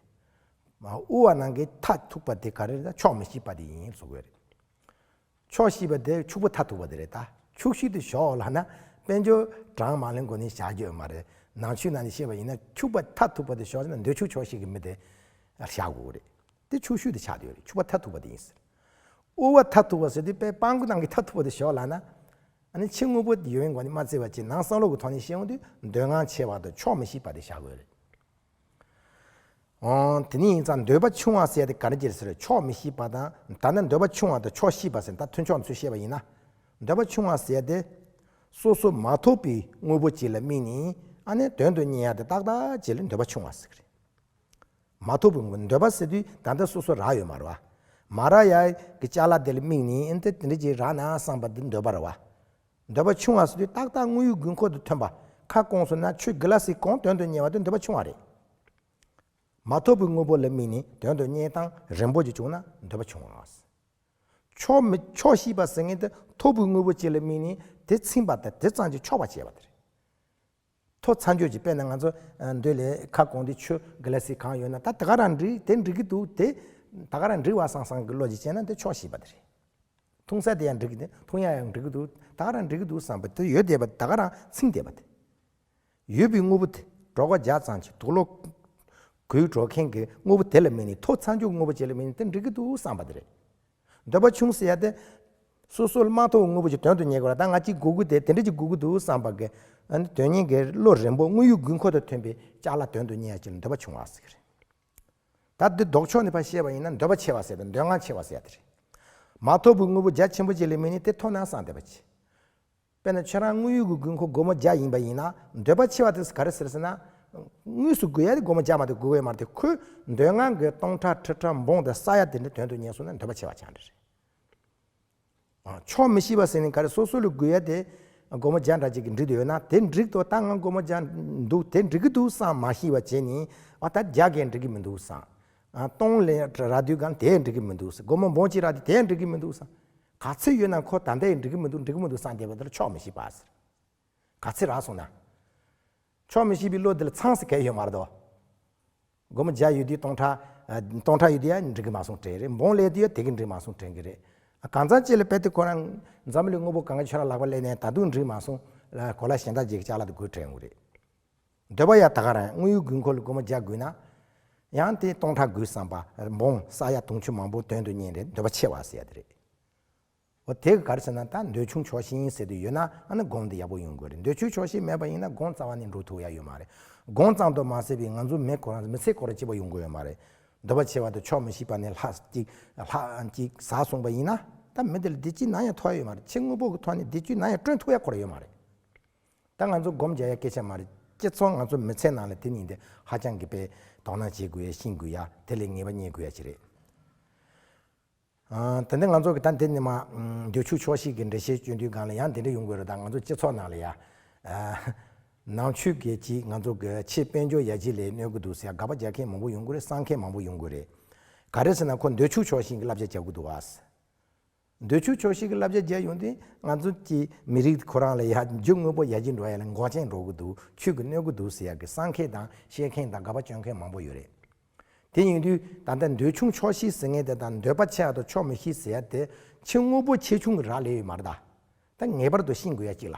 དབུལ་བ་ནང་གི་མཐར་ཐུག་པ་དེ་ག་རེ་རེད། ད་ཆོག་མི་ཤེས་པ་དེ་ཡིན་གསུང་གི་ཡོད་རེད། ཆོག་ཤེས་པ་དེ་ཕྱུག་པོ་མཐར་ཐུག་པ་དེ་རེད། ད་ཕྱུག་ཤོས་དེ་ཞོག་ལབ་ན་དཔལ་འབྱོར་གྲངས་མང་ལོན་སྒོ་ནས་བཞག་རྒྱུ་ཡོད་མ་རེད། ནང་ཆོས་ནང་ནས་བཤད་པ་ཡིན་ན་ཕྱུག་པོ་མཐར་ཐུག་པ་དེ་ཞོག་ན་འདོད་ཆུང་ཆོག་ཤེས་ཀྱི་མི་དེ་བཞག་དགོས་རེད། དེ་ཕྱུག་ཤོས་དེ་ཆགས་བསྡད་ཡོད་རེད། ཕྱུག་པོ་མཐར་ཐུག་པ་དེ་ཡིན་ཟེར། དབུལ་བ་མཐར་ཐུག་པ་ཟེར་དུས་དཔེ་སྤྲང་པོ་ནང་གི་མཐར་ཐུག་པ་དེ་ཞོག་ལབ་ན། ཨ་ནི་ཕྱི་དངོས་པོ་ཡོད་པའི་སྒོ་ནས་མ་བརྩི་བ་བྱས་ནང་བསམ་བློ་གི་ཐོག་ནས་བཤད་ཡོང་དུས་འདོད་དབང་ཆེ་བ་དང་ཆོག་མི་ཤེས་པ་དེ་བཞག་དགོས་རེད། ཨང་། དེ་ནས་ཡིན་ཙང་འདོད་པ་ཆུང་བ་ཟེར་ཡ་དེ་ག་རེ་བྱེད་ཟེར་ཆོག་མི་ཤེས་པ་དང་། ད་ནི་འདོད་པ་ཆུང་བ་དང་ཆོག་ཤེས་པ་ཟེར་ད་མཐུན་ཕྱོགས་ཚུལ་བཤད་པ་ཡིན་ན། འདོད་པ་ཆུང་བ་ཟེར་ཡ་དེ། སོ་སོ་མ་ཐོབ་པའི་དངོས་པོ་ཅིག་ལ་དམིགས་ནས་ཨ་ནི་དོན་དུ་གཉེར་ཡ་དེ་ཏག་ཏག་ཅིག་ལ་འདོད་པ་ཆུང་བ་ཟེར་གི་རེད། མ་ཐོབ་པའི་དངོས་པོ་འདོད་པ་ཟེར་དུས་ད་ལྟ་སོ་སོ་རག་ཡོད་མ་རེད་བ། མ་རག་ཡ་གི་ཅ་ལག་དེ་ལ་དམིགས་ནས་ཨ་ནི་དེ་འདྲ་ཅིག་རག་ན་བསམ་པ་དེ་འདོད་པ་རེད་བ། འདོད་པ་ཆུང་བ་ཟེར་དུས་ཏག་ཏག་དངོས་ཡོད་དགོས་མཁོ་དང་མཐུན་པ། ཁ་སྐོང་སོང་ན་ཆུ་གི་ལ་སི་གང་དོན་དུ་གཉེར་བ་དེ་འདོད་པ་ཆུང་བ་རེད། མ་ཐོབ་པའི་དངོས་པོ་ལ་དམིགས་ནས་དོན་དུ་གཉེར་སྟངས་རན་པོ་ཅིག་བྱུང་ན་འདོད་པ་ཆུང་བ། ཆོག་མི་ཆོག་ཤེས་པ་ཟེར་མཁན་དེ་ཐོབ་པའི་དངོས་པོ་ཅིག་ལ་དམིགས་ནས་དེ་ཚིམ་པ་དང་དེ་ཙམ་གྱིས་ཆོག་པ་བྱས་པ་དེ་རེད། ཐོབ་ཚར་འཇོག་ཅིག་དཔེར་ན་ང་ཚོ་འདོད་ལས་ཁ་སྐོང་དུས་ཆུ་གི་ལ་སི་གང་ཡོད་ན་ད་ད་ག་རང་འགྲིག་དེ་འགྲིག་གི་འདུག་དེ་ད་ག་རང་འགྲིག་པ་བསམ་བསམ་གི་བློ་ཅིག་བྱས་ན་དེ་ཆོག་ཤེས་པ་དེ་རེད། འཐུང་ས་དེ་ཡང་འགྲིག་གི་འདུག་འཐུང་ཡ་ཡང་འགྲིག་གི་འདུག་ད་ག་རང་འགྲིག་གི་འདུག་བསམ་པ་དེ་ཡོད་བསྡད་པ་ད་ག་རང་ཚིམ་བསྡད་པ་དེ། ཡོད་པའི་དངོས་པོ་དེ་གྲོད་ཁོག་རྒྱགས་ཙམ་གྱིས་དུག་ལོག་འགུལ་འགྲོ་མཁན་གྱི་དངོས་པོ་དེ་ལ་དམིགས་ནས་ཐོབ་ཚར་འཇོག་དངོས་པོ་ཅིག་ལ་དམིགས་ནས་དེ་འགྲིག་གི་འདུག་བསམ་པ་དེ་རེད། འདོད་པ་ཆུང་ཟེར་ཡ་དེ། སོ་སོ་ལ་མ་ཐོབ་དངོས་པོ་ཅིག་དོན་དུ་གཉེར་དགོས་ལ་ད་ང་གཅིག་དགོས་ཀྱི་དེ་དེ་འདྲ་ཅིག་དགོས་ཀྱི་འདུག་བསམ་པ་གི། ཨ་ནི་དོན་གཉེར་གྱི་བློ་རན་པོ་དངོས་ཡོད་དགོས་མཁོ་དང་མཐུན་པའི་ཅ་ལག་དོན་དུ་གཉེར་ཡ་ཅིག་ལ་འདོད་པ་ཆུང་བ་ཟེར་གི་རེད། ད་འདི་ལྡོག་ཕྱོགས་ནས་ཕར་བཤད་པ་ཡིན་ན་འདོད་པ་ཆེ་བ་ཟེར་དང་འདོད་དབང་ཆེ་བ་ཟེར་ཡ་དེ་རེད། མ་ཐོབ་པའི་དངོས་པོ་རྒྱ་ཆེན་པོ་ཅིག་ལ་དམིགས་ནས་དེ་ཐོབ་ན་བསམ་བསྡད་པ་ཅིག་དཔེར་ན་ཁྱེད་རང་དངོས་ཡོད་ཀྱི་དགོས་མཁོ་སྒོར་མོ་བརྒྱ་ཡིན་པ་ཡིན་ན་འདོད་པ་ཆེ་བ་དེ་ག་རེ་ཟེར་ཟེར་ན། དངོས་སུ་དགོས་ཡ་དེ་སྒོར་མོ་བརྒྱ་མ་གཏོགས་དགོས་ཀྱི་ཡོད་མ་རེད་དེ་ཁོས་འདོད་དབང་གི་སྟོང་ཕྲག་ཁྲི་ཕྲག་འབུམ་དང་ས་ཡ་དེ་འདྲ་དོན་དུ་གཉེར་སོང་ན་འདོད་པ་ཆེ་བ་ཆགས་འདྲ་རེད། ཨ། ཆོག་མི་ཤེས་པ་ཟེར་ནས་ག་རེ་སོ་སོ་ལ་དགོས་ཡ་དེ་སྒོར་མོ་བརྒྱ་འདྲ་ཅིག་གི་འགྲིག་འདུག་ཡོད་ན་དེ་འགྲིག་ཏོ་ད་ང་སྒོར་མོ་བརྒྱ་འདུག་དེ་འགྲིག་གི་འདུག་བསམ་མ་ཤེས་པ་བྱས་ནས་ཨ་ད་བརྒྱ་གས་འགྲིག་གི་མི་འདུག་བསམ། ཨ་སྟོང་ལས་རག་དུས་གང་དེ་འགྲིག་གི་མི་འདུག་བསམ་སྒོར་མོ་འབུམ་གཅིག་རག་དུས་དེ་འགྲིག་གི་མི་འདུག་བསམ། ག་ཚོད་ཡོད་ན་ཁོ་ད་ལྟའི་འགྲིག་གི་མི་འདུག་འགྲིག་གི་མི་འདུག་བསམ་བསྡད་པ་དེ་ལ་ཆོག་མི་ཤེས་པ་ཟེར། ག་ཚོད་རག་སོང་ན། ཆོག་མི་ཤེས་པའི་བློ་དེ་ལ་ཚང་ཟེར་གལ་ཡོད་མ་རེད་དོ། སྒོར་མོ་བརྒྱ་ཡོད་དུས་སྟོང་ཕྲག་ཨ་སྟོང་ཕྲག་ཡོད་དུས་ཡང་འགྲིག་གི་མ་སོང་དྲན་རེད། འབུམ་ལས་དུས་ཡང་དེ་གི་འགྲིག་མ་སོང་དྲན་གི་རེད། གང་ཚང་ཅིག་ལ་དཔེ་དེ་ཁོ་རང་འཛམ་གླིང་དངོས་པོ་གང་ག་ཁྱོད་རང་ལག་པ་ལེན་ནས་ད་དུང་འགྲིག་མ་སོང་ལ་གོ་ལ་གཞན་དག་ཅིག་གི་ཅ་ལག་དེ་དགོས་དྲན་གི་རེད། འདོད་པ་ཡང་ད་ག་རང་དངོས་ཡོད་དགོས་མཁོ་ལ་སྒོར་མོ་བརྒྱ་དགོས་ན། ཡང་དེ་སྟོང་ཕྲག་དགོས་བསམ་པ་འབུམ་ས་ཡ་དུང་ཕྱུར་མང་པོ་དོན་དུ་གཉེར་རེད་འདོད་པ་ཆེ་བ་ཟེར་ཡ་དེ་རེད། འོ་དེ་ག་ག་རེ་ཟེར་ན་ད་འདོད་ཆུང་ཆོག་ཤེས་ཟེར་དུས་ཡོད་ན་ཨ་ནི་སྒོམ་དེ་ཡག་པོ་ཡོང་དགོས་རེད། འདོད་ཆུང་ཆོག་ཤེས་མེད་པ་ཡིན་ན་སྒོམ་རྩ་བ་ནས་འགྲོ་ཐུབ་ཡ་ཡོད་མ་རེད། སྒོམ་ཙམ་དུ་མ་ཟད་པའི་ང་ཚོ་མི་ཁོ་རང་མི་ཚེ་ཁོ་རང་སྐྱིད་པ་ཡོང་གི་ཡོད་མ་རེད། འདོད་པ་ཆེ་བ་དང་ཆོག་མི་ཤེས་པ་ནི་ལྷ་གཅིག་ལྷ་གཅིག་ཟག་སོང་པ་ཡིན་ན་ད་མི་དེ་ལ་བདེ་སྐྱིད་ནམ་ཡང་ཐོབ་ཡ་ཡོད་མ་རེད། ཕྱི་དངོས་པོ་གི་ཐོག་ནས་བདེ་སྐྱིད་ནམ་ཡང་བསྐྲུན་ཐུབ་ཡ་ཁོ་རང་ཡོད་མ་རེད། ད་ང་ཚོ་སྒོམ་རྒྱག་ཡ་སྐད་ཆ་མ་རེད། སྤྱི་ཚོགས་ང་ཚོ་མི་ཚེ་ནང་ལ་དེ་ནི་འདི་ཧ་ཅང་གི་དཔེ་དོ་སྣང་བྱེད་དགོས་ཡ་ཤེས་དགོས་ཡ་དེ་ལས་ངེས་པ་རྙེད་དགོས་ཡ་ཅིག་རེད། ཨ། དེ་འདྲ་ང་ཚོ་གི་ད་འདི་ནི་མ་འདོད་ཆུང་ཆོག་ཤེས་ཀྱི་འགྲེལ་བཤད་སྐྱོན་དུས་སྒང་ལ་ཡང་དེ་འདྲ་ཡོང་དགོས་རེད། ད་ང་ཚོ་སྤྱི་ཚོགས་ནང་ལ་ཡ། ཨ། ནང་ཆོས་གལ་ཆེ་ང་ཚོ་གི་ཆེས་དཔལ་འབྱོར་ཡར་རྒྱས་ལ་གནོད་ཀྱི་འདུག་ཟེར་ཡ་དགག་པ་རྒྱག་མཁན་མང་པོ་ཡོང་གི་རེད། གསང་མཁན་མང་པོ་ཡོང་གི་རེད། ག་རེ་ཟེར་ན་ཁོ་འདོད་ཆུང་ཆོག་ཤེས་ཀྱི་བསླབ་བྱ་རྒྱག་གི་འདུག་ཨ། འདོད་ཆུང་ཆོག་ཤེས་ཀྱི་བསླབ་བྱ་རྒྱག་ཡོང་དུས་ང་ཚོ་གི་མི་རིགས་ཁོ་རང་ལ་ཡ་རྒྱུ་དངོས་པོ་ཡར་རྒྱས་འགྲོ་ཡ་ལ་འགོག་རྐྱེན་འགྲོ་གི་འདུག་ཆོས་ཀྱིས་གནོད་ཀྱི་འདུག་ཟེར་ཡ་གི་གསང་མཁན་དང་བཤད་མཁན་དང་དགག་པ་སྐྱོན་མཁན་མང་པོ་ཡོད་རེད། དེ་ཡིན་དུས་ད་ལྟ་འདོད་ཆུང་ཆོག་ཤེས་ཟེར་མཁན་དེ་དང་འདོད་པ་ཆེ་བ་དང་ཆོག་མི་ཤེས་ཟེར་ཡ་དེ་ཕྱི་དངོས་པོ་ཆེ་ཆུང་གི་རག་ལས་ཡོད་མ་རེད་ད། ད་ངེས་པར་དུ་ཤེས་དགོས་ཡ་གཅིག་ལ།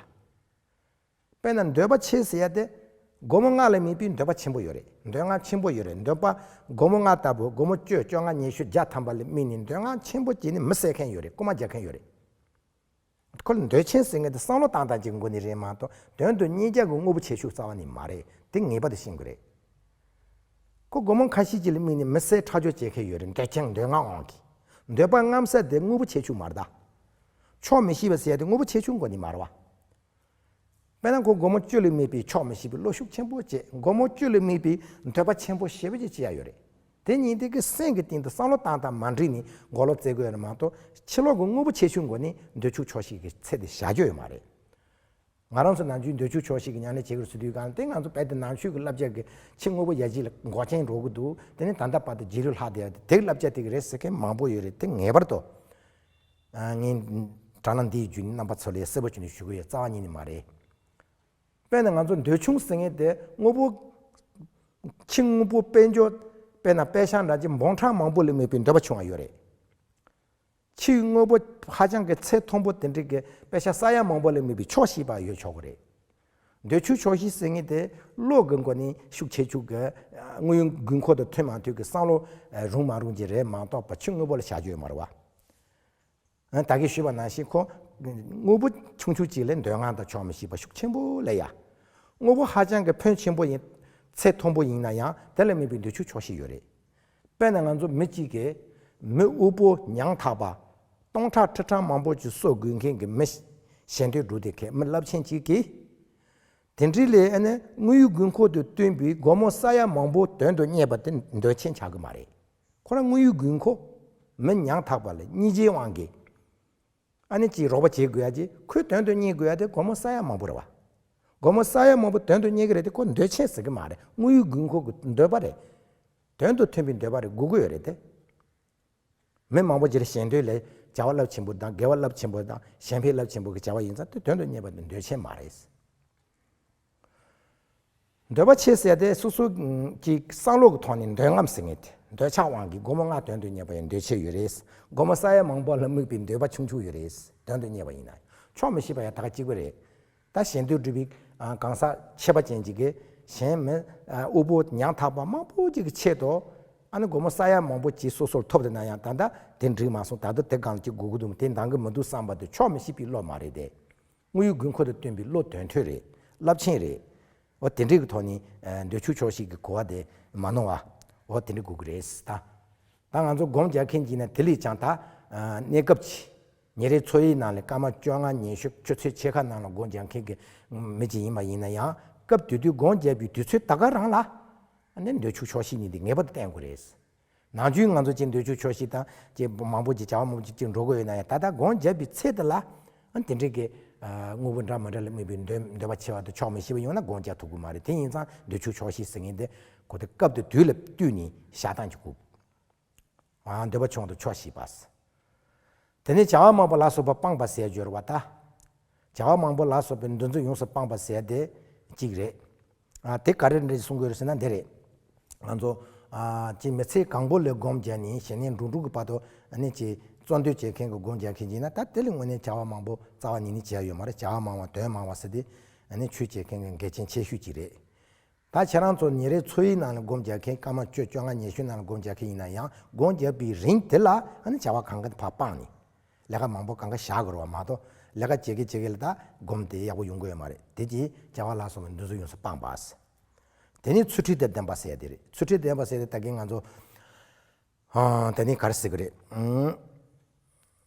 དཔེར་ན་འདོད་པ་ཆེ་ཟེར་ཡ་དེ་སྒོར་མོ་ལྔ་ལ་དམིགས་པའི་འདོད་པ་ཆེན་པོ་ཡོད་རེད། འདོད་དབང་ཆེན་པོ་ཡོད་རེད། འདོད་པ་སྒོར་མོ་ལྔ་ལྟ་བུ་སྒོར་མོ་བཅུ་བཅོ་ལྔ་ཉི་ཤུ་བརྒྱ་ཐམ་པ་ལ་དམིགས་ནས་འདོད་དབང་ཆེན་པོ་བྱས་ནས་མི་བསད་མཁན་ཡོད་རེད། རྐུ་མ་རྒྱག་མཁན་ཡོད་རེད། ཁོ་ལ་འདོད་ཆེན་ཟེར་མཁན་དེ་བསམ་བློ་བཏང་སྟངས་ཀྱི་སྒོ་ནས་རེད་མ་གཏོགས་དོན་དུ་གཉེར་རྒྱུ་གི་དངོས་པོ་ཆེ་ཆུང་རྩ་བ་ནས་མ་རེད། དེ་ངེས་པར་དུ་ཤེས་དགོས་རེད། ཁོ་སྒོར་མོ་ཁ་ཤས་ཅིག་ལ་དམིགས་ནས་མི་བསད་ཁྲག་སྦྱོར་བྱེད་མཁན་ཡོད་རེད། འདོད་ཆེན་འདོད་དབང་དབང་གིས། འདོད་པ་ལྔ་བསད་དེ་དངོས་པོ་ཆེ་ཆུང་མ་རེད་ད། ཆོག་མི་ཤེས་པ་ཟེར་ཡ་དེ་དངོས་པོ་ཆེ་ཆུང་སྒོ་ནས་མ་རེད་བ། དཔེར་ན་ཁོ་སྒོར་མོ་བཅུ་ལ་དམིགས་པའི་ཆོག་མི་ཤེས་པའི་བློ་ཤུགས་ཆེན་པོ་བྱས། སྒོར་མོ་བཅུ་ལ་དམིགས་པའི་འདོད་པ་ཆེན་པོ་ཞེ་པོ་ཅིག་བྱེད་ཡ་ཡོད་རེད། དེ་གཉིས་དེ་གི་སེམས་ཀྱི་སྟེང་དུ་བསམ་བློ་བཏང་སྟངས་མ་འགྲིག་ནས་མགོ་ལོག་རྩེ་དགོས་ཡོད་རེད་མ་གཏོགས་ཕྱི་ལོགས་ཀྱི་དངོས་པོ་ཆེ་ཆུང་སྒོ་ནས་འདོད་ཆུང་ཆོག་ཤེས་ཀྱི་ཚད་དེ་བཞག་རྒྱུ་ཡོད་མ་རེད། ང་རང་ཚོ་ནང་ཆོས་འདོད་ཆུང་ཆོག་ཤེས་ཀྱི་ཉམས་ལེན་བྱེད་དགོས་ཟེར་དུས་གང་དེ་ང་ཚོ་རྦད་དེ་ནང་ཆོས་ཀྱི་བསླབ་བྱ་གི་ཕྱི་དངོས་པོ་ཡར་རྒྱས་ལ་འགོག་རྐྱེན་འགྲོ་གི་འདུག་དེ་ནས་ད་ལྟ་བར་དུ་རྗེས་ལུས་ལྷག་བསྡད་ཡ་དེ་བསླབ་བྱ་དེ་གི་རེད་ཟེར་མཁན་མང་པོ་ཡོད་རེད། དེ་ངེས་པར་དུ་ངས་དྲ་ལམ་འདིའི་བརྒྱུད་ནས་རྣམ་པ་ཚོ་ལ་གསལ་པོ་བྱས་ནས་ཞུ་གི་ཡོད། རྩ་བ་ཉིད་ནས་མ་རེད། དཔེར་ན་ང་ཚོ་འདོད་ཆུང་ཟེར་མཁན་དེ་དངོས་པོ་ཕྱི་དངོས་པོ་དཔལ་འབྱོར་དཔེར་ན་པད་ཤག་འདྲ་ཅིག་འབུམ་ཕྲག་མང་པོ་ལ་དམིགས་པའི་འདོད་པ་ཆུང་བ་ཡོད་རེད། ཕྱིའི་དངོས་པོ་ཧ་ཅང་གི་ཚད་མཐོན་པོ་དེ་འདྲ་གི་པད་ཤག་ས་ཡ་མང་པོ་ལ་དམིགས་པའི་ཆོག་ཤེས་པ་ཡོད་ཆོག་གི་རེད། འདོད་ཆུང་ཆོག་ཤེས་ཟེར་མཁན་དེ་བློ་གི་སྒོ་ནས་ཤུགས་ཆེ་ཆུང་གི་དངོས་ཡོད་དགོས་མཁོ་དང་མཐུན་མ་མཐུན་གི་བསམ་བློ་རུང་མ་རུང་གི་རེད་མ་གཏོགས་པ་ཕྱི་དངོས་པོ་ལ་བྱ་རྒྱུ་ཡོད་མ་རེད་བ། ད་གིན་ཞུས་པ་ནང་བཞིན་ཁོ་ དངོས་པོ་ཆུང་ཆུང་གཅིག་ལ་འདོད་རྔམ་དང་ཆོག་མི་ཤེས་པ་ཤུགས་ཆེན་པོ་སླེབས་ཡ། དངོས་པོ་ཧ་ཅང་གི་ཕོན་ཆེན་པོ་ཡིན། ཚད་མཐོན་པོ་ཡིན་ན་ཡང་དེ་ལ་དམིགས་པའི་འདོད་ཆུང་ཆོག་ཤེས་ཡོད་རེད། དཔེར་ན་ང་ཚོ་མི་གཅིག་གིས་མི་དབུལ་པོ་ཉམ་ཐག་པ་སྟོང་ཕྲག་ཁྲི་ཕྲག་མང་པོ་ཅིག་གསོ་དགོས་མཁན་གྱི་མི་ཞལ་འདོན་སྒྲུབ་བསྡད་མཁན་མི་རླབས་ཆེན་གཅིག་གིས། དེ་འདྲའི་ལས་ཨ་ནི་དངོས་ཡོད་དགོས་མཁོ་དང་བསྟུན་པའི་སྒོར་མོ་ས་ཡ་མང་པོ་དོན་དུ་གཉེར་བ་དེ་འདོད་ཆེན་ཆགས་ཀྱི་མ་རེད། ཁོ་རང་དངོས་ཡོད་དགོས་མཁོ། མི་ཉམ་ཐག་པ་ལ་སྙིང་རྗེའི་དབང་གིས་ཨ་ནི་ཅིག་རོགས་པ་བྱེད་དགོས་ཡ་ཅིག་ཁོས་དོན་དུ་གཉེར་དགོས་ཡ་དེ་སྒོར་མོ་ས་ཡ་མང་པོ་རེད་བ། སྒོར་མོ་ས་ཡ་མང་པོ་དོན་དུ་གཉེར་གི་རེད་དེ་ཁོ་འདོད་ཆེན་ཟེར་གི་མ་རེད། དངོས་ཡོད་དགོས་མཁོ་གི་འདོད་པ་རེད། དོན་དུ་མཐུན་པའི་འདོད་པ་རེད། དགོས་ཀྱི་ཡོད་རེད་དེ། མི་མང་པོ་ཅིག་ལ་ཞལ་འདོན་ལས་བྱ་བ་རླབས་ཆེན་པོ་དང་དགེ་བ་རླབས་ཆེན་པོ་དང་གཞན་ཕན་རླབས་ཆེན་པོ་གི་བྱ་བ་ཡིན་ཙང་དེ་དོན་དུ་གཉེར་བ་དེ་འདོད་ཆེན་མ་རེད། འདོད་པ་ཆེ་ཟེར་དེ་སོ་སོ་གི་བསམ་བློ་གི་ཐོག་ནས་འདོད་རྔམ་ཟེར་ངེས་ཏེ་འདོད་ཆགས་དབང་གིས་སྒོར་མོ་ལྔ་དོན་དུ་གཉེར་བ་ཡི་འདོད་ཆེན་ཡོད་རེད། སྒོར་མོ་ས་ཡ་མང་པོ་ལ་དམིགས་པའི་འདོད་པ་ཆུང་ཆུང་ཡོད་རེད། དོན་དུ་གཉེར་བ་ཡིན་ན་ཆོག་མི་ཤེས་པ་ཡང་ད་ག་གཅིག་པ་རེད། ད་ཞལ་འདོན་སྒྲུབ་པའི་གང་ཟག་ཆེ་བ་ཅན་ཅིག་གིས་གཞན་མི་དབུལ་པོ་ཉམ་ཐག་པ་མང་པོ་ཅིག་གི་ཆེད་དུ་ཨ་ནི་སྒོར་མོ་ས་ཡ་མང་པོ་ཅིག་སོ་སོར་ཐོབ་དེ་ན་ཡང་ད་ལྟ་དེ་འགྲིག་མ་སོང་། ད་ལྟ་དེ་སྒང་ལ་ཅིག་དགོས་ཀྱི་འདུག་དེ་འདང་གི་མི་འདུག་བསམ་པ་དེ་ཆོག་མི་ཤེས་པའི་བློ་མ་རེད་དེ། དངོས་ཡོད་དགོས་མཁོ་དང་བསྟུན་པའི་བློ་དོན་མཐུན་རེད། རླབས་ཆེན་རེད། འོ་དེ་འདྲའི་གི་ཐོག་ནས་འདོད་ཆུང་ཆོག་ཤེས་ཀྱི་གོ་བ་དེ་མ་ནོར་བ། འོ་དེ་འདྲ་དགོས་ཀྱི་རེད་ད། ད་ང་ཚོ་སྒོམ་རྒྱག་མཁན་གྱིས་ན་དེ་ལས་ཀྱང་ད་གནས་སྐབས་ཀྱི་ཉིན་རེའི་འཚོ་བའི་ནང་ལ་སྐར་མ་བཅོ་ལྔ་ཉི་ཤུ་ཆུ་ཚོད་ཕྱེད་ཀ་ནང་ལ་སྒོམ་རྒྱག་མཁན་གྱི་མི་གཅིག་ཡིན་པ་ཡིན་ན་ཡང་སྐབས་དེ་དུས་སྒོམ་རྒྱག་པའི་དུས་ཚོད་ད་ག་རང་ལ་ཨ་ནི་འདོད་ཆུང་ཆོག་ཤེས་གཉིས་དེ་ངེས་པར་དུ་བསྟེན་དགོས་རེད། ནང་ཆོས་ང་ཚོ་ཅིག་འདོད་ཆུང་ཆོག་ཤེས་དང་ཅིག་མང་པོ་ཅིག་བྱ་བ་མང་པོ་ཅིག་ཅིག་འགྲོ་དགོས་ཡོད་ན་ཡང་ད་ལྟ་སྒོམ་རྒྱག་པའི་ཚེ་དེ་ལ་ཨ་དེ་འདྲའི་གི་དངོས་པོ་འདྲ་མི་འདྲ་ལ་དམིགས་པའི་འདོད་འདོད་པ་ཆེ་བ་དེ་ཆོག་མི་ཤེས་པ་ཡོང་ན་སྒོམ་རྒྱག་ཐུབ་ཀྱི་མ་རེད། དེ་ཡིན་ཙང་འདོད་ཆུང་ཆོག་ཤེས་ཟེར་མཁན་དེ་གོ་དེ་སྐབས་དེ་དུས་ལ་བསྟུན་ནས་བཞག་སྟངས་ཀྱི་དགོས། འདོད་པ་ཆུང་དུ་ཆོག་ཤེས་པ། དེ་ནས་བྱ་བ་མང་པོ་ལ་སོགས་པ་སྤངས་པ་ཟེར་སྦྱོར་བ་ད། བྱ་བ་མང་པོ་ལ་སོགས་པའི་འདུ་འཛི་ཡོངས་སུ་སྤངས་པ་ཟེར་དེ་གཅིག་རེད། ཨ་དེ་ག་རེ་འདྲ་གསུང་དགོས་རེད་ཟེར་ན་འདི་རེད། ང་ཚོ་ཨ་ཅིག་མི་ཚེ་གང་པོ་ལ་སྒོམ་བརྒྱབ་ནས་ཞེ་ནས་འགྲོ་འགྲོ་གི་བར་དུ་ཨ་ནི་ཅིག་བརྩོན་འདོད་བྱེད་མཁན་གྱི་སྒོམ་རྒྱག་མཁན་ཡིན་ན་ད་དེ་ལ་དངོས་གནས་བྱ་བ་མང་པོ་རྩ་བ་ཉིད་ནས་བྱས་ཡོད་མ་རེད། བྱ་བ་མང་བ་དོན་མང་བ་ཟེར་དེ་ཨ་ནི་ཆོས་བྱེད་མཁན་གྱི་འགལ་རྐྱེན་ཆེ་ཤོས་གཅིག་རེད། ད་ཁྱེད་རང་ཚོ་ཉིན་རེའི་འཚོ་བའི་ནང་ལ་སྒོམ་རྒྱག་མཁན་སྐར་མ་བཅུ་བཅོ་ལྔ་ཉི་ཤུ་ནང་ལ་སྒོམ་རྒྱག་མཁན་ཡིན་ན་ཡང་སྒོམ་རྒྱག་པའི་རིང་དེ་ལ་ཨ་ནི་བྱ་བ་གང་ག་དེ་ཕར་སྤངས་ནས་ལས་ཀ་མང་པོ་གང་ག་བཞག་དགོས་རེད་བ་མ་གཏོགས་ལས་ཀ་བྱེད་ཀྱི་བྱེད་ཀྱི་ལ་ད་སྒོམ་དེ་ཡག་པོ་ཡོང་གི་ཡོད་མ་རེད། དེ་གྱིས་བྱ་བ་ལ་སོགས་པའི་འདུ་འཛི་ཡོངས་སུ་སྤངས་པ། དེ་ནས་ཚུལ་ཁྲིམས་དང་ལྡན་པ་ཟེར་ཡ་དེ་རེད། ཚུལ་ཁྲིམས་ལྡན་པ་ཟེར་དེ་ད་གིན་ང་ཚོ་ཨ་དེ་ནས་ག་རེ་ཟེར་གི་རེད།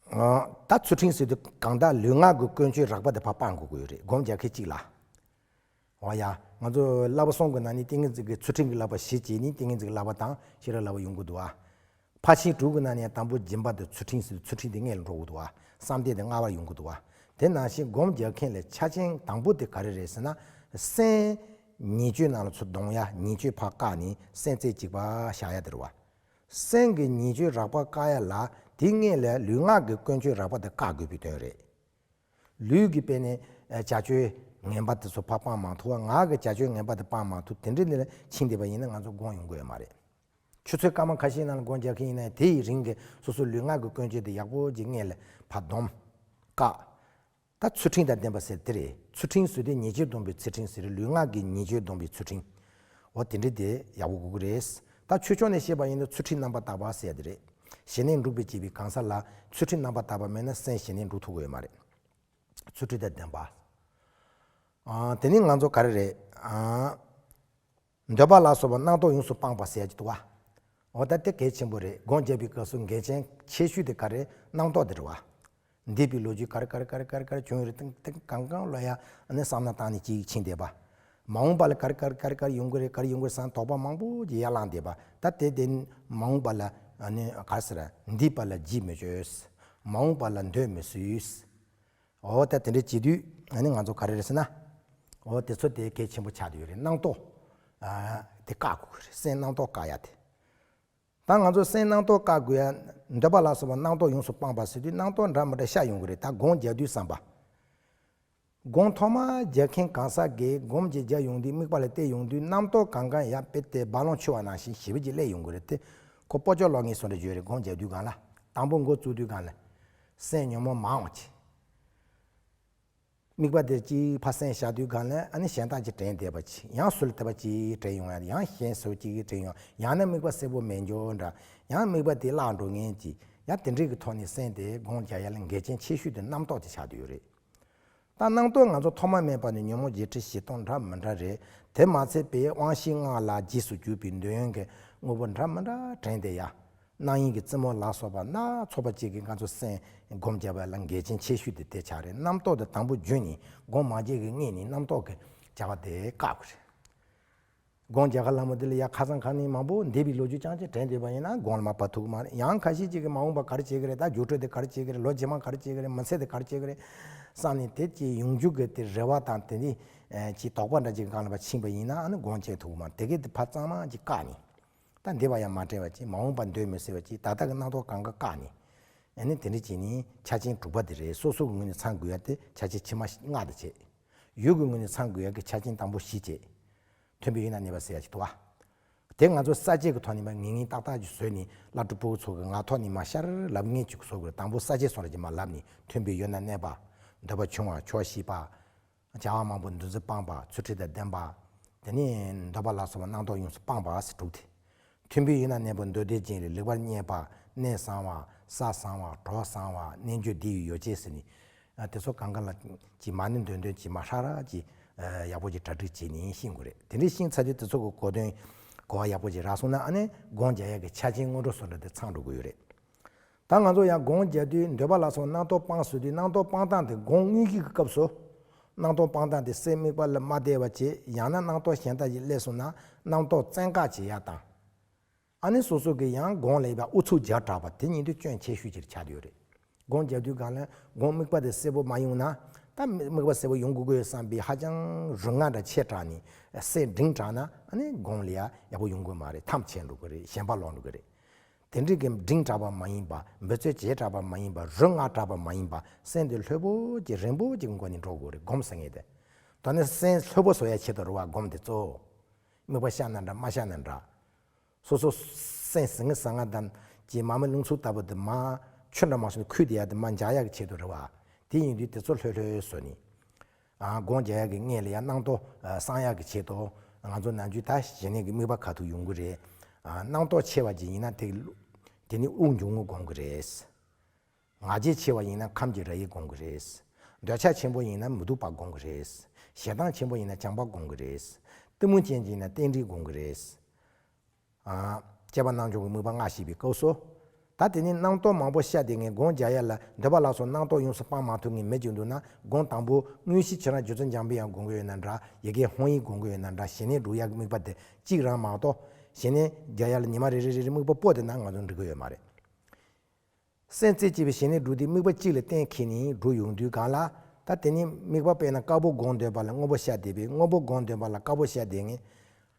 ཨ་ད་ཚུལ་ཁྲིམས་ཟེར་དུས་གང་ལྟར་ལུས་ངག་གི་ཀུན་སྤྱོད་རགས་པ་དེ་ཕར་སྤང་དགོས་ཀྱི་ཡོད་རེད། སྒོམ་རྒྱག་མཁན་གཅིག་ལ། འོ་ཡ། ང་ཚོ་བསླབ་པ་གསུམ་གྱི་ནང་ནས་ཏིང་ངེ་འཛིན་གྱི་ཚུལ་ཁྲིམས་ཀྱི་བསླབ་པ་བཞི་བྱས་ནས་ཏིང་ངེ་འཛིན་གྱི་བསླབ་པ་དང་ཤེས་རབ་བསླབ་པ་ཡོང་གི་འདུག་བ། ཕར་ཕྱིན་དྲུག་གི་ནང་ནས་དང་པོ་སྦྱིན་པ་དང་ཚུལ་ཁྲིམས་ཟེར་ཚུལ་ཁྲིམས་དེ་སྔོན་ལ་འགྲོ་གི་འདུག་བ། བསམ་གཏན་དེ་སྔ་བར་ཡོང་གི་འདུག་བ། དེ་ནང་བཞིན་སྒོམ་རྒྱག་མཁན་ལ་ཆ་རྐྱེན་དང་པོ་དེ་ག་རེ་རེད་ཟེར་ན། སེམས་ཉེས་སྤྱོད་ནང་ལ་ཚུར་ལྡང་ཡ། ཉེས་སྤྱོད་ཕར་བཀག་ནས་སེམས་རྩེ་གཅིག་པ་བཞག་ཡ་དེ་རེད་བ། སེམས་ཀྱི་ཉེས་སྤྱོད་རགས་པ་བཀག་ཡ་ལ་དེ་སྔོན་ལ་ལུས་ངག་གི་ཀུན་སྤྱོད་རགས་པ་དེ་བཀག་དགོས་པའི་དོན་རེད། ལུས་ཀྱི་དཔེ་ནི་བྱ་སྤྱོད་ངན་པ་དེ་ཚོ་ཕར་སྤང་མ་ཐུབ་པ། ངག་གི་བྱ་སྤྱོད་ངན་པ་དེ་སྤང་མ་ཐུབ། དེ་འདྲའི་ནི་ལ་ཕྱིན་བསྡད་པ་ཡིན་ན་ང་ཚོ་སྒོམ་ཡོང་གི་ཡོད་མ་རེད། ཆུ་ཚོད་སྐར་མ་ཁ་ཤས་ནང་ལ་སྒོམ་རྒྱག་མཁན་ཡིན་ན་དེ་ཡི་རིང་གི་སོ་སོའི་ལུས་ངག་གི་ཀུན་སྤྱོད་དེ་ཡག་པོ་ཅིག་སྔོན་ལ་ཕར་སྡོམ། བཀག་ད་ཚུལ་ཁྲིམས་དང་ལྡན་པ་ཟེར་དེ་རེད། ཚུལ་ཁྲིམས་ཟེར་དེ་ཉེས་སྤྱོད་སྡོམ་པའི་ཚུལ་ཁྲིམས་ཟེར། ལུས་ངག་གི་ཉེས་སྤྱོད་སྡོམ་པའི་ཚུལ་ཁྲིམས། འོ་དེ་འདྲ་དེ་ཡག་པོ་དགོས་ཀྱི་རེད། ད་ཆོས་ཕྱོགས་ནས་བཤད་པ་ཡིན་ན་ཚུལ་ཁྲིམས་རྣམ་པར་དག་པ་ཟེར་ཡ་དེ་རེད། ཞི་གནས་སྒྲུབ་པའི་བྱེད་པའི་གང་ཟག་ལ་ཚུལ་ཁྲིམས་རྣམ་པར་དག་པ་མེད་ན་སེམས་ཞི་གནས་སྒྲུབ་ཐུབ་ཀྱི་ཡོད་མ་རེད། ཚུལ་ཁྲིམས་དང་ལྡན་པ། ཨ་དེ་ནི་ང་ཚོ་ག་རེ་རེད། ཨ་འདོད་པ་ལ་སོགས་པ་རྣམ་རྟོག་ཡོངས་སུ་སྤངས་པ་ཟེར་ཡ་ཅིག་འདུག་བ། འོ་ད་དེ་གལ་ཆེན་པོ་རེད། སྒོམ་རྒྱག་པའི་སྐབས་སུ་འགལ་རྐྱེན་ཆེ་ཤོས་དེ་ག་རེ། རྣམ་རྟོག་དེ་རེད་བ། འདས་པའི་ལོ་རྒྱུས་ག་རེ་ག་རེ་ག་རེ་ག་རེ་ག་རེ་བྱུང་ཡོད་རེད། ཏིང་ཏིང་གང་གང་ལོ་ཡ་ཨ་ནི་བསམ་བློ་བཏང་ནས་ཅིག་ཕྱིན་བསྡད་པ། མ་འོངས་པ་ལ་ག་རེ་ག་རེ་ག་རེ་ག་རེ་ཡོང་གི་རེད། ག་རེ་ཡོང་གི་རེད་བསམ་དོགས་པ་མང་པོ་ཅིག་ཡར་ལངས་བསྡད་པ། ད་དེ་དེ་མ་འོངས་པ་ལ་ཨ་ནི་ག་རེ་ཟེར། འདས་པ་ལ་རྗེས་མི་གཅོད། མ་འོངས་པ་ལ་འདོད་མི་གསོས། འོ་ད་དེ་འདྲ་བྱེད་དུས་ཨ་ནི་ང་ཚོ་ག་རེ་རེད་ཟེར་ན། འོ་དེ་ཚོ་དེ་གལ་ཆེན་པོ་ཆགས་བསྡད་ཡོད་རེད། རྣམ་རྟོག་ཨ་དེ་བཀག་དགོས་ཀྱི་རེད། སེམས་རྣམ་རྟོག་བཀག་ཡ་དེ། ད་ང་ཚོ་སེམས་རྣམ་རྟོག་བཀག་དགོས་ཡ། འདོད་པ་ལ་སོགས་པ་རྣམ་རྟོག་ཡོངས་སུ་སྤངས་པ་ཟེར་དུས་རྣམ་རྟོག་འདྲ་མི་འདྲ་ཤར་ཡོང་གི་རེད། ད་སྒོམ་རྒྱག་དུས་བསམ་པ། སྒོམ་ཐོག་མ་རྒྱག་མཁན་གང་ཟག་གིས་སྒོམ་གྱི་རྒྱག་ཡོང་དུས་དམིགས་པ་ལ་གཏད་ཡོང་དུས་རྣམ་རྟོག་གང་གང་ཡང་དཔེ་དེ་རྦ་ཀློང་འཕྱུ་བ་ནང་བཞིན་ཞེ་པོ་ཅིག་སླེབས་ཡོང་གི་རེད་དེ། ཁོ་སྤོ་ཅོག་ལོག་ངེས་སོང་འདྲ་བརྗོད་རེད། སྒོམ་རྒྱག་དུས་སྒང་ལ་དང་པོ་འགོ་བཙུགས་དུས་སྒང་ལ་སེམས་ཉོན་མོངས་མང་བ་ཅིག་དམིགས་པ་དེ་གཅིག་ཕར་སེམས་བཞག་དུས་སྒང་ལ་ཨ་ནི་གཞན་དག་ཅིག་དྲན་བསྡད་པ་ཅིག་ཡང་སུ་ལ་དད་པ་ཅིག་དྲན་ཡོང་ཡ། ཡང་གཞན་སུ་ཅིག་དྲན་ཡོང་། ཡང་ན་དམིགས་པ་གསལ་པོ་མེད་འགྱོ་འདྲ། ཡང་དམིགས་པ་དེ་བརླག་འགྲོ་ངེས་ཅིག་ཡང་དེ་འདྲའི་གི་ཐོག་ནས་སེམས་དེ་སྒོམ་རྒྱག་ཡ་ལ་འགལ་རྐྱེན་ཆེ་ཤོས་དེ་རྣམ་རྟོག་དེ་ཆགས་བསྡད་ཡོད་རེད། ད་རྣམ་རྟོག་ང་ཚོ་ཐོག་མ་མེད་པ་ནས་ཉོན་མོངས་བརྒྱད་ཁྲི་བཞི་སྟོང་འདྲ་མི་འདྲ་རེད། དེ་མ་ཚད་པའི་དབང་ཤེས་ལྔ་ལ་རྗེས་སུ་གྱུར་པའི་འདོད་ཡོན་གྱི་དངོས་པོ་འདྲ་མི་འདྲ་དྲན་བསྡད་ཡ། སྣང་ཡུལ་གྱི་རྩེ་མོ་ལ་སོགས་པ་སྣ་ཚོགས་པ་ཅིག་གིས་ང་ཚོ་སེམས་སྒོམ་རྒྱག་པ་ལ་འགལ་རྐྱེན་ཆེ་ཤོས་དེ་དེ་ཆགས་རེད། རྣམ་རྟོག་དེ་དང་པོ་བརྒྱུད་ནས་སྒོམ་མ་བྱས་ཀྱི་སྔོན་ནས་རྣམ་རྟོག་གི་བྱ་བ་དེ་བཀག་དགོས་རེད། སྒོམ་རྒྱག་ག་ལ་མོ་དེ་ལ་ཡ་ཁ་སང་ཁ་ནས་མང་པོ་འདས་པའི་ལོ་རྒྱུས་རྐྱང་རྐྱང་དྲན་བསྡད་པ་ཡིན་ན་སྒོམ་ལ་མ་བབས་ཐུབ་ཀྱི་མ་རེད། ཡང་ཁ་ཤས་ཅིག་གིས་མ་འོངས་པ་ག་རེ་བྱེད་ཀྱི་རེད། ད་རྒྱུགས་སྤྲོད་དེ་ག་རེ་བྱེད་ཀྱི་རེད། ལོ་རྗེས་མ་ག་རེ་བྱེད་ཀྱི་རེད། མི་ཚེ་དེ་ག་རེ་བྱེད་ཀྱི་རེད་བསམ་ནས་དེ་ཅིག་ཡོང་རྒྱུ་གི་དེ་རེ་བ་དང་དེ་ནི་ཅིག་དོགས་པ་འདྲ་ཅིག་སྒང་ལ་ཕྱིན་པ་ཡིན་ན་ཨ་ནི་སྒོམ་བྱེད་ཐུབ་ཀྱི་མ་རེད། དེ་གའི་དེ་ཕར་གཙང་མ་ཅིག་བཀག་ནས། ད་འདས་པ་ཡང་མ་དྲན་པ་ཅིག་མ་འོངས་པ་འདོད་མི་སྲིད་པ་ཅིག་ད་ལྟ་གི་རྣམ་རྟོག་གང་ག་བཀག་ནས། ཨ་ནི་དེ་འདྲ་བྱས་ནས་ཆ་རྐྱེན་དྲུག་པ་དེ་རེད། སོ་སོ་གི་ངོས་ནས་ཚང་དགོས་ཡ་དེ་ཆ་རྐྱེན་ཕྱི་མ་ལྔ་དེ་བྱས། ཡུལ་གྱི་ངོས་ནས་ཚང་དགོས་ཡ་གི་ཆ་རྐྱེན་དང་པོ་བཞི་བྱས། མཐུན་པའི་ཡུལ་ན་གནས་པ་ཟེར་ཡ་ཅིག་འདུག་བ། དེ་ང་ཚོ་ས་བཅད་ཀྱི་ཐོག་ནས་མར་ངེས་ངེས་ཏག་ཏག་ཅིག་བཟོས་ནས་བླ་སྤྲུལ་ཕྲུ་གུ་ཚོ་གི་ངག་ཐོག་ནས་མར་ཤར་ལབ་མཁན་ཅིག་བཟོ་དགོས་རེད། དང་པོ་ས་བཅད་སོགས་ལ་ཅིག་མར་ལབ་ནས་མཐུན་པའི་ཡུལ་ན་གནས་པ། འདོད་པ་ཆུང་བ་ཆོག་ཤེས་པ། བྱ་བ་མང་པོ་འདུ་འཛི་སྤངས་པ། ཚུལ་ཁྲིམས་དང་ལྡན་པ། དེ་ནས་འདོད་པ་ལ་སོགས་པ་རྣམ་རྟོག་ཡོངས་སུ་སྤངས་པ་ཟེར་དྲུག་སྟེ། མཐུན་པའི་ཡུལ་ན་གནས་པ་འདོད་ལྡན་ཅན་རེད། ལེགས་པར་མཉེས་པ། གནས་བཟང་བ། ས་བཟང་བ། གྲོགས་བཟང་བ། རྣལ་འབྱོར་སྡེ་ཡི་ཡོ་བྱད་ཟེར་ནས། ཨ་དེ་ཚོ་གང་ག་ལ་ཅིག་མ་ཎི་འདོན་འདོན་ཅིག་མར་ཧྲ་ར་ཅིག་ཨ་ཡག་པོ་ཅིག་གྲ་སྒྲིག་བྱས་ནས་ཤེས་དགོས་རེད། དེ་འདྲའི་ཤེས་ཚར་དུས་དེ་ཚོ་གི་གོ་དོན་གོ་བ་ཡག་པོ་ཅིག་རག་སོང་ན་ཨ་ནི་སྒོམ་རྒྱག་ཡག་གི་ཆ་རྐྱེན་སྔོན་འགྲོ་བཟོ་འདྲ་དེ་ཚང་འགྲོ་གི་ཡོད་རེད། ད་ང་ཚོ་ཡང་སྒོམ་རྒྱག་དུས་འདོད་པ་ལ་སོགས་རྣམ་རྟོག་སྤངས་ཟེར་དུས་རྣམ་རྟོག་སྤང་སྟངས་དེ་སྒོམ་དངོས་གཞི་གི་སྐབས་སུ། རྣམ་རྟོག་སྤང་སྟངས་དེ་སེམས་དམིགས་པ་ལ་མ་བརྟེན་པ་བྱས། ཡང་ན་རྣམ་རྟོག་གཞན་དག་ཅིག་སླེབས་སོང་ན་རྣམ་རྟོག་བཙན་བཀག་བྱེད་ཡ་དང་། ཨ་ནི་སོ་སོ་གི་ཡང་སྒོམ་ལ་ཡོད་པ་ཨུ་ཚུགས་རྒྱག་དྲགས་པ་དེ་གཉིས་དེ་སྐྱོན་ཆེ་ཤོས་ཅིག་ཆགས་ཡོད་རེད། སྒོམ་རྒྱག་དུས་སྒང་ལ་སྒོམ་དམིགས་པ་དེ་གསལ་པོ་མ་ཡོང་ན། ད་དམིགས་པ་གསལ་པོ་ཡོང་དགོས་ཀྱི་ཡོད་བསམ་པའི་ཧ་ཅང་རུ་ང་འདྲ་ཆེ་དྲགས་ནས་སེམས་འབྲིང་དྲགས་ན་ཨ་ནི་སྒོམ་ལ་ཡ་ཡག་པོ་ཡོང་གི་མ་རེད། ཐམས་ཅད་འགྲོ་གི་རེད། ཞེན་པ་ལོག་འགྲོ་གི་རེད། དེ་འདྲའི་གི་འབྲིང་དྲགས་པ་མ་ཡིན་པ། འབད་རྩོལ་བྱེ་བྲག་པ་མ་ཡིན་པ། རུ་ང་དྲགས་པ་མ་ཡིན་པ། སེམས་དེ་ལྷོད་པོ་གི་རིང་པོ་གི་སྒོ་ནས་འགྲོ་དགོས་རེད། སྒོམ་ཟེར་མཁན་དེ། ད་ནི་སེམས་ལྷོད་པོ་བཟོ་ཡ་ཆེད་དུ་རེད་བ། སྒོམ་དེ་གཙོ་བོ། དམིགས་པ་ཤར་ན་འདྲ་མ་ཤར་ན་འདྲ། སོ་སོ་སེམས་ཟིང་ངེ་ཟ་ང་དང་ཀྱི་མ་མི་རླུང་འཚུབ་ལྟ་བུ་དེ་མ་ཆུ་འདྲ་མ་སོང་ནས་ཁུལ་དེ་ཡ་དེ་མ་འཇག་ཡག་གི་ཆེད་དུ་རེད་བ། དེ་ཡིན་དུས་དེ་ཚོ་ལྷོད་ལྷོད་བཟོས་ནས། ཨ་སྒོམ་རྒྱག་ཡག་གི་སྔོན་ལ་ཡ་རྣམ་རྟོག་ཨ་སངས་ཡག་གི་ཆེད་དུ། ང་ཚོ་ནམ་རྒྱུན་ད་ཞི་གནས་ཀྱི་དམིགས་པ་ག་ཐུག་ཡོང་གི་རེད། ཨ་རྣམ་རྟོག་ཆེ་བ་ཅིག་ཡིན་ན་དེ་དེ་ནི་དབུགས་འབྱུང་རྔུབ་སྒོམ་གི་རེད། ང་རྒྱལ་ཆེ་བ་ཡིན་ན་ཁམས་ཀྱི་ར་ཡིག་སྒོམ་གི་རེད། འདོད་ཆགས་ཆེན་པོ་ཡིན་ན་མི་སྡུག་པ་སྒོམ་གི་རེད། ཞེ་སྡང་ཆེན་པོ་ཡིན་ན་བྱམས་པ་སྒོམ་གི་རེད། གཏི་མུག་ཅན་ཅིག་ཡིན་ན་རྟེན་འབྲེལ་སྒོམ་གི་རེད། ཨ་སྐྱེས་པ་རྣམ་འཇོམས་ཀྱི་དམིགས་པ་ལྔ་བཤད་པའི་སྐབས་སུ། ད་དེ་ནི་རྣམ་རྟོག་མང་པོ་ཤར་བསྡད་མཁན། སྒོམ་རྒྱག་ཡ་ལ་འདོད་པ་ལ་སོགས་རྣམ་རྟོག་ཡོངས་སུ་སྤང་མ་ཐུབ་མཁན་མི་ཅིག་འདུག་ན། སྒོམ་དང་པོ་དངོས་གཞི་ཁྱེད་རང་རྗེ་བཙུན་འཇམ་པའི་དབྱངས་སྒོམ་གི་ཡོད་ན་འདྲ། ཡ་གི་ཧཱུྃ་ཡིག་སྒོམ་གི་ཡོད་ན་འདྲ། ཞི་གནས་སྒྲུབ་ཡ་གི་དམིགས་པ་དེ་གཅིག་རང་མ་གཏོགས། ཞི་གནས་རྒྱག་ཡ་ལ་ཉི་མ་རེ་རེ་རེ་རེ་དམིགས་པ་སྤོ་བསྡད་ན་ང་ཚོ་འགྲིག་གི་ཡོད་མ་རེད། སེམས་རྩེ་གཅིག་པའི་ཞི་གནས་སྒྲུབ་དུས་དམིགས་པ་གཅིག་ལ་གཏན་འཁེལ་ནས་སྒྲུབ་ཡོང་དུས་སྒང་ལ། ད་དེ་ནི་དམིགས་པ་དཔེར་ན་དཀར་པོ་སྒོམ་འདོད་པ་ལ་སྔོན་པོ་ཤར་བསྡད་པས། སྔོན་པོ་སྒོམ་འདོད་པ་ལ་དཀར་པོ་ཤར་བསྡད་མཁན།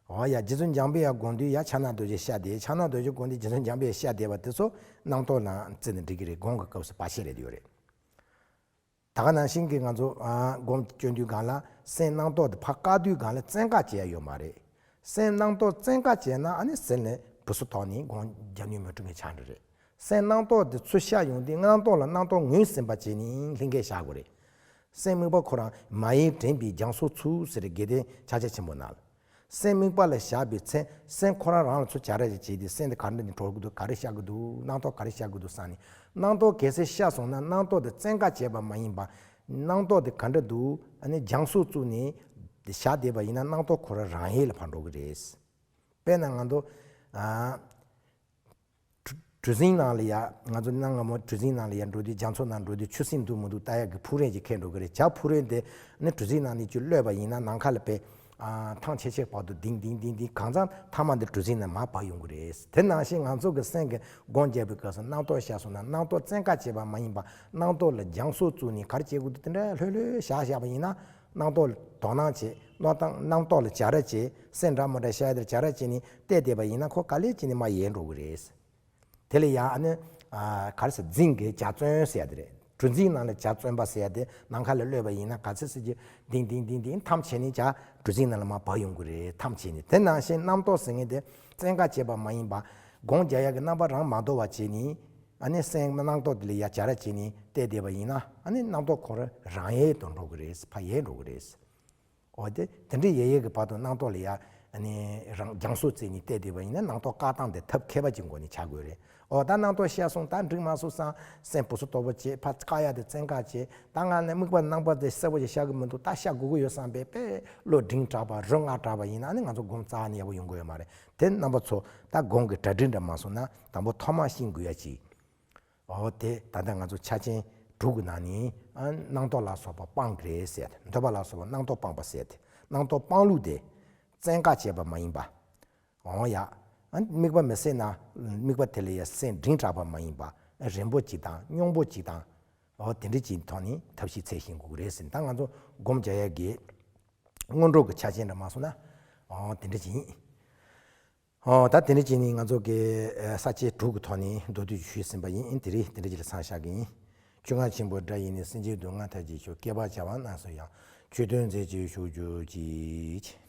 འོ་ཡ། རྗེ་བཙུན་འཇམ་པའི་དབྱངས་སྒོམ་དུས་ཡ་ཕྱག་ན་རྡོ་རྗེ་ཤར་བསྡད། ཕྱག་ན་རྡོ་རྗེ་སྒོམ་དུས་རྗེ་བཙུན་འཇམ་པའི་དབྱངས་ཤར་བསྡད་པ་དེ་ཚོ་རྣམ་རྟོག་ལ་བརྩིས་ནས་འགྲིག་གི་རེད། སྒོམ་གྱི་སྐབས་སུ་བར་ཆད་རེད་ཡོད་རེད། ད་ག་ནང་བཞིན་གྱི་ང་ཚོ་ཨ་སྒོམ་སྐྱོན་དུས་སྒང་ལ་སེམས་རྣམ་རྟོག་དེ་ཕར་བཀག་དུས་སྒང་ལ་བཙན་བཀག་བྱེད་ཡ་ཡོད་མ་རེད། སེམས་རྣམ་རྟོག་བཙན་བཀག་བྱས་ན་ཨ་ནི་ཟིལ་ནས་སྦུ་སྲི་ཐོགས་ནས་སྒོམ་རྒྱག་ནུས་མི་འགྲོ་མཁན་ཆགས་འགྲོ་རེད། སེམས་རྣམ་རྟོག་དེ་ཚུར་ཤར་ཡོང་དུས་རྣམ་རྟོག་ལ་རྣམ་རྟོག་ངོས་ཟིན་པ་བྱས་ནས་ལྷན་སྐྱེས་བཞག་དགོས་རེད། སེམས་དམིགས་པ་ཁོ་རང་མ་ཡེངས་དྲན་པའི་སྦྱང་སོགས་ཚུལ་ཟེར་དགེ་ལྡན་ཕྱག་རྒྱ་ཆེན་པོ་ནང་ལ། སེམས་དམིགས་པ་ལ་བཞག་པའི་ཚེ་སེམས་ཁོ་རང་རང་ལ་ཚུར་བྱ་ར་ཞིག་བྱས་ཏེ་སེམས་དེ་ག་འདྲ་ནས་གྲོལ་གི་འདུག་ག་རེ་ཤར་གི་འདུག་རྣམ་རྟོག་ག་རེ་ཤར་གི་འདུག་བསམ་ནས། རྣམ་རྟོག་གལ་སྲིད་ཤར་སོང་ན་རྣམ་རྟོག་དེ་བཙན་བཀག་བྱས་པ་མ་ཡིན་པ། རྣམ་རྟོག་དེ་ག་འདྲ་འདུག་ཨ་ནི་སྦྱང་སོགས་བཙུགས་ནས་བཞག་བསྡད་པ་ཡིན་ན་རྣམ་རྟོག་ཁོ་རང་རང་ཡལ་ལ་ཕར་འགྲོ་གི་རེད། དཔེར་ན་ང་ཚོ་ཨ། གྲུ་གྲུ་གཟིངས་ནང་ལ་ཡ། ང་ཚོ་གནའ་སྔ་མོ་གྲུ་གཟིངས་ནང་ལ་ཡ་འགྲོ་དུས་རྒྱ་མཚོ་ནང་འགྲོ་དུས་ཆུ་སྲིན་འདུག་མི་འདུག་ལྟ་ཡག་གི་ཕུག་རོན་ཅིག་འཁྱེར་འགྲོ་གི་རེད། བྱ་ཕུག་རོན་དེ་ནི་གྲུ་གཟིངས་ནང་ནས་ཅིག་གློད་པ་ཡིན་ན་ནམ་མཁའ་ལ་དཔེ་ཨ་ཐང་ཆད་ཆད་བར་དུ་ལྡིང་ལྡིང་ལྡིང་ལྡིང་གང་ཚང་མཐའ་མ་འདི་གྲུ་གཟིངས་ནང་མར་བབས་ཡོང་གི་རེད། དེ་ནང་བཞིན་ང་ཚོ་གི་སེམས་ཀྱི་སྒོམ་རྒྱག་པའི་སྐབས་སུ་རྣམ་རྟོག་ཤར་སོང་ན་རྣམ་རྟོག་བཙན་བཀག་བྱས་པ་མ་ཡིན་པ། རྣམ་རྟོག་ལ་སྦྱང་སོགས་བཙུགས་ནས་ག་རེ་བྱེད་དགོས་འདུག་དེ་འདྲ་ལྷོད་ལྷོད་བཞག་བཞག་པ་ཡིན་ན། རྣམ་རྟོག་ལ་དོ་སྣང་བྱེད། རྣམ་རྟོག་རྣམ་རྟོག་ལ་བྱ་ར་བྱེད། སེམས་འདྲ་མི་འདྲ་ཤར་དེར་བྱ་ར་བྱེད་ནས་བལྟས་བསྡད་པ་ཡིན་ན་ཁོ་ག་ལེ་བྱས་ནས་མར་ཡལ་འགྲོ་གི་རེད། དེ་ལ་ཡང་ཨ་ནི་ཨ་ག་རེ་ཟེར་རྫིང་གི་བྱ་བཙོན་ཟེར་ཡ་དེ་རེད། གྲུ་གཟིངས་ནང་ལ་བྱ་བཙོན་པ་ཟེར་ཡ་དེ་ནམ་མཁའ་ལ་གློད་པ་ཡིན་ན་ག་ཚོད་ཟེར་གྱི་ལྡིང་ལྡིང་ལྡིང་ལྡིང་ཐམས་ཅད་ནས་བྱ་གྲུ་གཟིངས་ནང་ལ་མར་བབས་ཡོང་གི་རེད། ཐམས་ཅད་ནས། དེ་ནང་བཞིན་རྣམ་རྟོག་ཟེར་མཁན་དེ་བཙན་བཀག་བྱས་པ་མ་ཡིན་པ། སྒོམ་རྒྱག་ཡ་གི་རྣམ་པ་རང་མ་དོར་བ་བྱས་ནས། ཨ་ནི་སེམས་རྣམ་རྟོག་དེ་ལ་ཡ་བྱ་ར་བྱས་ནས་བལྟས་བསྡད་པ་ཡིན་ན་ཨ་ནི་རྣམ་རྟོག་ཁོ་རང་རང་ཡལ་དུ་འགྲོ་གི་རེད། ཕར་ཡལ་འགྲོ་གི་རེད། འོ་དེ་དེ་འདྲའི་ཡལ་ཡལ་གྱི་བར་དུ་རྣམ་རྟོག་ལ་ཡ་ ཨ་ནི་རང་རྒྱང་སོ་རྩེ་གཉིས་བལྟས་བསྡད་པ་ཡིན་ན་སྣང་རྟོག་བཀག་སྟངས་དེ་ཐབས་མཁས་པ་ཅིག་སྒོ་ནས་བྱ་དགོས་རེད། ཨོ་ད་སྣང་རྟོག་ཤར་སོང་། ད་འགྲིག་མ་སོང་བསམ། སེམས་སྤུ་སུ་ཏོག་པོ་བྱེད། ཕར་བཀག་ཡ་དེ་བཙན་བཀག་བྱེད། ད་ང་ནི་དམིགས་པ་རྣམ་པ་དེ་གསལ་པོ་ཞིག་ཤར་གི་མི་འདུག་ད་ཤར་དགོས་ཀྱི་ཡོད་བསམ་པའི་དཔེ་བློ་འབྲིང་དྲགས་པ་རོ་མངར་དྲགས་པ་ཡིན་ན་ཨ་ནི་ང་ཚོ་སྒོམ་རྩ་ནས་ཡག་པོ་ཡོང་གི་ཡོད་མ་རེད། དེ་རྣམ་པ་ཚོ་ད་སྒོམ་གྱི་གྲ་སྒྲིག་འདྲ་མ་སོང་ན་དང་པོ་ཐོག་མ་ཤེས་དགོས་ཡ་ཅིག་ཨོ་དེ་ད་ལྟ་ང་ཚོ་ཆ་ཆེན་དྲུག་གི་ནང་ནས་ཨ་སྣང་རྟོག་ལ་སོགས་པ་སྤང་གི་རེད་ཟེར་ཏེ། འདོད་པ་ལ་སོགས་པ་སྣང་རྟོག་སྤངས་པ་ཟེར་ཏེ། སྣང་རྟོག་སྤང་ལུགས་དེ་བཙན་བཀག་བྱས་པ་མ་ཡིན་པ། འོང་ཡ། ཨ་དམིགས་པ་མི་སད་ན་དམིགས་པ་དེ་ལ་ཡ་སེམས་འབྲིང་དྲགས་པ་མ་ཡིན་པ། རན་པོ་ཅིག་དང་སྙོམས་པོ་ཅིག་དང་། ཨོ་དེ་འདྲ་ཅིག་ཐོག་ནས་ཐབས་ཤེས་འཚོལ་ཤེས་དགོས་ཀྱི་རེད་ཟེར། ད་ང་ཚོ་སྒོམ་རྒྱག་ཡ་གི་སྔོན་འགྲོ་གི་ཆ་རྐྱེན་འདྲ་མ་སོང་ན་ཨོ་དེ་འདྲ་ཅིག་ཡིན། ཨོ་ད་དེ་འདྲ་བྱས་ནས་ང་ཚོ་གི་ས་བཅད་དྲུག་གི་ཐོག་ནས་མདོར་བསྡུས་ཞུས་ཟིན་པ་ཡིན། དེ་རིང་དེ་འདྲ་ཅིག་ལ་མཚམས་བཞག་གི་ཡིན། ཆོས་རྒྱལ་ཆེན་པོའི་སྒྲ་ཡིས་ནི། སེམས་ཅན་སྡུག་བསྔལ་མཐའ་ཡས་ཤོག་བསྐལ་པ་བྱ་བ་རྣམས་སུ་ཡང་། ཆོས་སྟོན་མཛད་ཅིང་བཞུགས་གྱུར་ཅིག